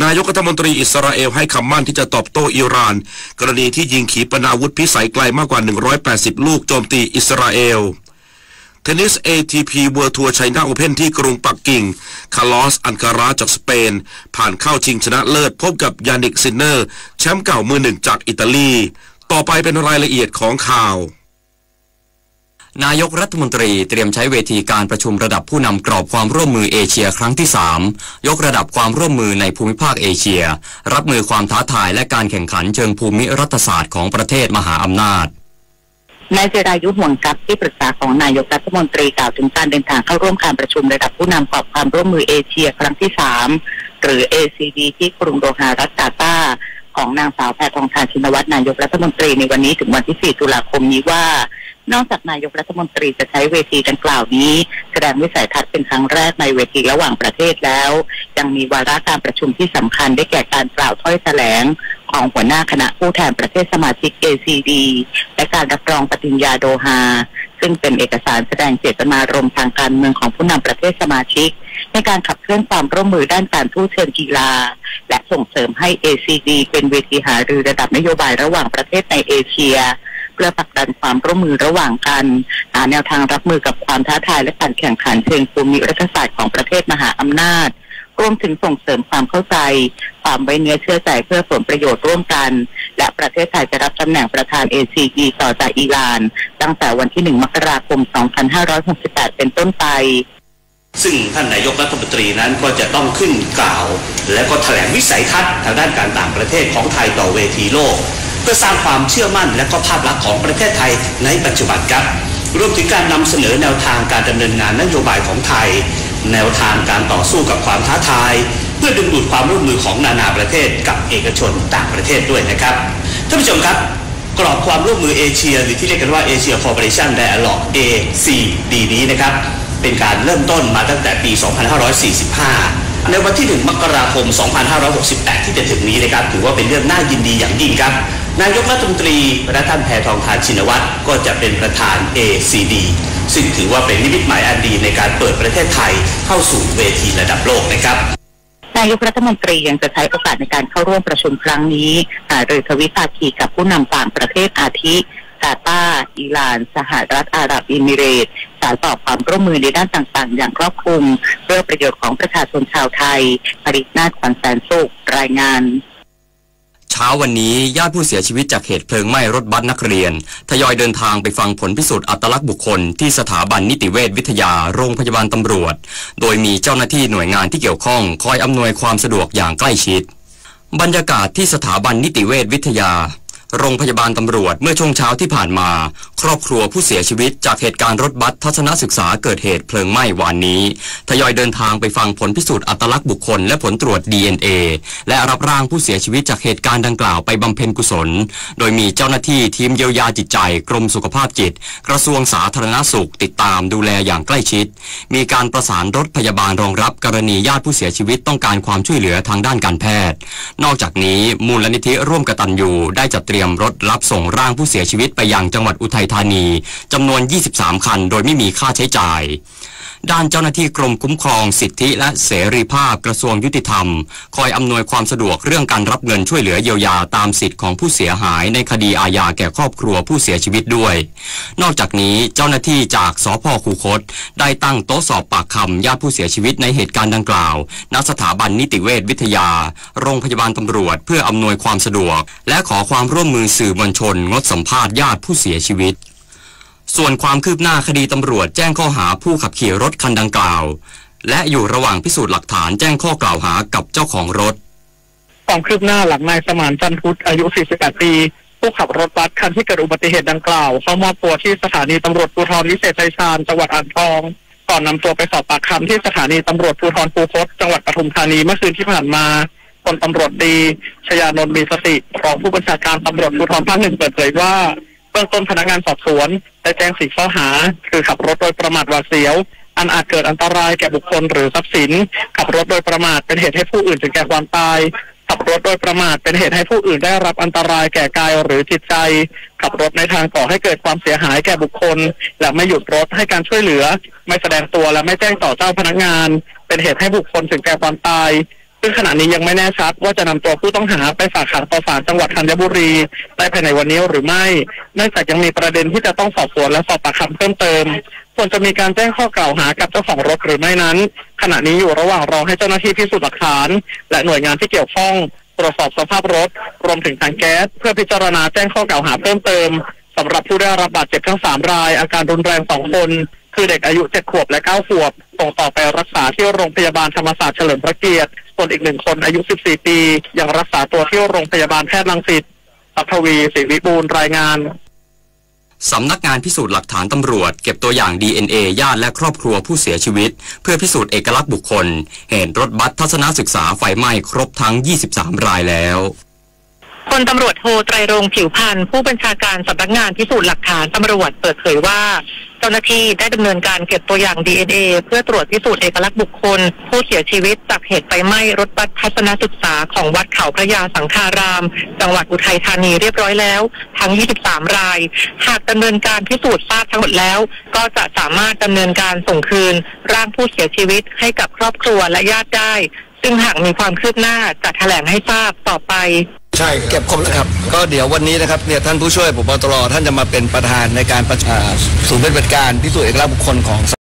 นายกรัฐมนตรีอิสราเอลให้คำมั่นที่จะตอบโต้อิหร่าน กรณีที่ยิงขีปนาวุธพิสัยไกลมากกว่า หนึ่งร้อยแปดสิบ ลูกโจมตีอิสราเอล เทนนิส เอ ที พี World Tour China Open ที่กรุงปักกิ่ง Carlos Alcaraz จากสเปน ผ่านเข้าชิงชนะเลิศพบกับ Jannik Sinner แชมป์เก่ามือหนึ่งจากอิตาลี ต่อไปเป็นรายละเอียดของข่าว นายกรัฐมนตรีเตรียมใช้เวทีการประชุมระดับผู้นำกรอบความร่วมมือเอเชียครั้งที่สาม ยกระดับความร่วมมือในภูมิภาคเอเชีย รับมือความท้าทายและการแข่งขันเชิงภูมิรัฐศาสตร์ของประเทศมหาอำนาจ นายจิรายุ ห่วงทรัพย์ ที่ปรึกษาของนายกรัฐมนตรีกล่าวถึงการเดินทางเข้าร่วมการประชุมระดับผู้นำกรอบความร่วมมือเอเชียครั้งที่สาม หรือ เอ ซี ดี ที่กรุงโดฮา รัฐกาตาร์ ของนางสาวแพทองธาร ชินวัตร นายกรัฐมนตรีในวันนี้ถึงวันที่สี่ตุลาคมนี้ว่า นอกจากนายกรัฐมนตรีจะใช้เวทีดังกล่าวนี้แสดงวิสัยทัศน์เป็นครั้งแรกในเวทีระหว่างประเทศแล้ว ยังมีวาระการประชุมที่สำคัญได้แก่การกล่าวถ้อยแถลงของหัวหน้าคณะผู้แทนประเทศสมาชิก เอ ซี ดี และการรับรองปฏิญญาโดฮา ซึ่งเป็นเอกสารแสดงเจตนารมณ์ทางการเมืองของผู้นำประเทศสมาชิก ในการขับเคลื่อนความร่วมมือด้านการทูตเชิงกีฬา และส่งเสริมให้ เอ ซี ดี เป็นเวทีหารือระดับนโยบายระหว่างประเทศในเอเชีย เพื่อผลักดันความร่วมมือระหว่างกัน หาแนวทางรับมือกับความท้าทายและการแข่งขันเชิงภูมิรัฐศาสตร์ของประเทศมหาอำนาจ รวมถึงส่งเสริมความเข้าใจ ความไว้เนื้อเชื่อใจเพื่อผลประโยชน์ร่วมกัน และประเทศไทยจะรับตำแหน่งประธาน เอ ซี ดี ต่อจากอิหร่าน ตั้งแต่วันที่หนึ่งมกราคมสองพันห้าร้อยหกสิบแปดเป็นต้นไป ซึ่งท่านนายกรัฐมนตรีนั้นก็จะต้องขึ้นกล่าว และก็แถลงวิสัยทัศน์ทางด้านการต่างประเทศของไทยต่อเวทีโลก เพื่อสร้างความเชื่อมั่นและก็ภาพลักษณ์ของประเทศไทยในปัจจุบันครับ รวมถึงการนำเสนอแนวทางการดำเนินงานนโยบายของไทย แนวทางการต่อสู้กับความท้าทาย เพื่อดึงดูดความร่วมมือของนานาประเทศกับเอกชนต่างประเทศด้วยนะครับ ท่านผู้ชมครับ กรอบความร่วมมือเอเชีย หรือที่เรียกกันว่า Asia Cooperation Dialogue เอ ซี ดี นี้นะครับ เป็นการเริ่มต้นมาตั้งแต่ปี สองพันห้าร้อยสี่สิบห้า ในวันที่หนึ่งมกราคม สองพันห้าร้อยหกสิบแปด ที่จะถึงนี้นะครับ ถือว่าเป็นเรื่องน่ายินดีอย่างยิ่งครับ นายกรัฐมนตรีและท่านแพทองธาร ชินวัตร ก็จะเป็นประธาน เอ ซี ดี ซึ่งถือว่าเป็นนิมิตหมายอันดีในการเปิดประเทศไทยเข้าสู่เวทีระดับโลกนะครับ นายกรัฐมนตรียังจะใช้โอกาสในการเข้าร่วมประชุมครั้งนี้ หารือทวิภาคีกับผู้นำต่างประเทศอาทิ กาตาร์ อิหร่าน สหรัฐอาหรับเอมิเรตส์ สานต่อความร่วมมือในด้านต่างๆ อย่างครอบคลุม เพื่อประโยชน์ของประชาชนชาวไทย ผลิตนาถ ขวัญแสนสุข รายงาน เช้าวันนี้ญาติผู้เสียชีวิตจากเหตุเพลิงไหม้รถบัสนักเรียน ทยอยเดินทางไปฟังผลพิสูจน์อัตลักษณ์บุคคลที่สถาบันนิติเวชวิทยาโรงพยาบาลตำรวจ โดยมีเจ้าหน้าที่หน่วยงานที่เกี่ยวข้องคอยอำนวยความสะดวกอย่างใกล้ชิด บรรยากาศที่สถาบันนิติเวชวิทยา โรงพยาบาลตำรวจเมื่อช่วงเช้าที่ผ่านมา ครอบครัวผู้เสียชีวิตจากเหตุการณ์รถบัสทัศนศึกษาเกิดเหตุเพลิงไหม้วานนี้ ทยอยเดินทางไปฟังผลพิสูจน์อัตลักษณ์บุคคลและผลตรวจ ดีเอ็นเอ และรับร่างผู้เสียชีวิตจากเหตุการณ์ดังกล่าวไปบำเพ็ญกุศล โดยมีเจ้าหน้าที่ทีมเยียวยาจิตใจกรมสุขภาพจิต กระทรวงสาธารณสุขติดตามดูแลอย่างใกล้ชิด มีการประสานรถพยาบาลรองรับกรณีญาติผู้เสียชีวิตต้องการความช่วยเหลือทางด้านการแพทย์ นอกจากนี้มูลนิธิร่วมกตัญญูได้จัดเตรียมรถรับส่งร่างผู้เสียชีวิตไปยังจังหวัดอุทัยธานี จำนวน ยี่สิบสาม คัน โดยไม่มีค่าใช้จ่าย ด้านเจ้าหน้าที่กรมคุ้มครองสิทธิและเสรีภาพกระทรวงยุติธรรม คอยอำนวยความสะดวกเรื่องการรับเงินช่วยเหลือเยียวยาตามสิทธิ์ของผู้เสียหายในคดีอาญาแก่ครอบครัวผู้เสียชีวิตด้วย นอกจากนี้เจ้าหน้าที่จาก สภ.คูคต ได้ตั้งโต๊ะสอบปากคำญาติผู้เสียชีวิตในเหตุการณ์ดังกล่าว ณ สถาบันนิติเวชวิทยา โรงพยาบาลตำรวจ เพื่ออำนวยความสะดวก และขอความร่วมมือสื่อมวลชนงดสัมภาษณ์ญาติผู้เสียชีวิต ส่วนความคืบหน้าคดี ตำรวจแจ้งข้อหาผู้ขับขี่รถคันดังกล่าว และอยู่ระหว่างพิสูจน์หลักฐานแจ้งข้อกล่าวหากับเจ้าของรถ ความคืบหน้าหลังนายสมาน จันทร์พุทธ อายุ สี่สิบแปด ปี ผู้ขับรถบัสคันที่เกิดอุบัติเหตุดังกล่าว เข้ามอบตัวที่สถานีตำรวจภูธรวิเศษชัยชาญ จังหวัดอ่างทอง ก่อนนำตัวไปสอบปากคำที่สถานีตำรวจภูธรคูคต จังหวัดปทุมธานีเมื่อคืนที่ผ่านมา พลตำรวจตรี ชยานนท์ มีสติ รองผู้บัญชาการตำรวจภูธรภาคหนึ่งเปิดเผยว่า เบื้องต้นพนักงานสอบสวนได้แจ้งสี่ข้อหา คือขับรถโดยประมาทหวาดเสียว อันอาจเกิดอันตรายแก่บุคคลหรือทรัพย์สิน ขับรถโดยประมาทเป็นเหตุให้ผู้อื่นถึงแก่ความตาย ขับรถโดยประมาทเป็นเหตุให้ผู้อื่นได้รับอันตรายแก่กายหรือจิตใจ ขับรถในทางก่อให้เกิดความเสียหายแก่บุคคล และไม่หยุดรถให้การช่วยเหลือ ไม่แสดงตัวและไม่แจ้งต่อเจ้าพนักงาน เป็นเหตุให้บุคคลถึงแก่ความตาย ซึ่งขณะนี้ยังไม่แน่ชัดว่าจะนำตัวผู้ต้องหาไปฝากขังต่อศาลจังหวัดธัญบุรีได้ภายในวันนี้หรือไม่ เนื่องจากยังมีประเด็นที่จะต้องสอบสวนและสอบปากคำเพิ่มเติม ส่วนจะมีการแจ้งข้อกล่าวหากับเจ้าของรถหรือไม่นั้น ขณะนี้อยู่ระหว่างรอให้เจ้าหน้าที่พิสูจน์หลักฐาน และหน่วยงานที่เกี่ยวข้องตรวจสอบสภาพรถ รวมถึงถังแก๊ส เพื่อพิจารณาแจ้งข้อกล่าวหาเพิ่มเติม สำหรับผู้ได้รับบาดเจ็บทั้งสามราย อาการรุนแรงสองคน คือเด็กอายุเจ็ดขวบและเก้าขวบ ส่งต่อไปรักษาที่โรงพยาบาลธรรมศาสตร์เฉลิมพระเกียรติ ส่วนอีกหนึ่งคนอายุสิบสี่ปี ยังรักษาตัวที่โรงพยาบาลแพทย์รังสิต พัทวี ศรีวิบูลย์ รายงาน สำนักงานพิสูจน์หลักฐานตำรวจเก็บตัวอย่าง ดีเอ็นเอ ญาติและครอบครัวผู้เสียชีวิต เพื่อพิสูจน์เอกลักษณ์บุคคล เหตุรถบัสทัศนศึกษาไฟไหม้ครบทั้ง ยี่สิบสาม รายแล้ว พลตำรวจโท ไตรรงค์ ผิวพรรณ ผู้บัญชาการสำนักงานพิสูจน์หลักฐานตำรวจเปิดเผยว่า เจ้าหน้าที่ได้ดำเนินการเก็บตัวอย่าง ดีเอ็นเอ เพื่อตรวจพิสูจน์เอกลักษณ์บุคคล ผู้เสียชีวิตจากเหตุไฟไหม้รถบัสทัศนศึกษาของวัดเขาพระยาสังฆาราม จังหวัดอุทัยธานีเรียบร้อยแล้ว ทั้ง ยี่สิบสาม ราย หากดำเนินการพิสูจน์ทราบทั้งหมดแล้ว ก็จะสามารถดำเนินการส่งคืนร่างผู้เสียชีวิตให้กับครอบครัวและญาติได้ ซึ่งหากมีความคืบหน้าจะแถลงให้ทราบต่อไป ใช่ เก็บครบแล้วครับ ก็เดี๋ยววันนี้นะครับ เนี่ย ท่านผู้ช่วย ผบ.ตร ท่านจะมาเป็นประธานในการประชุม อ่า ศูนย์ปฏิบัติการพิสูจน์เอกลักษณ์บุคคลของ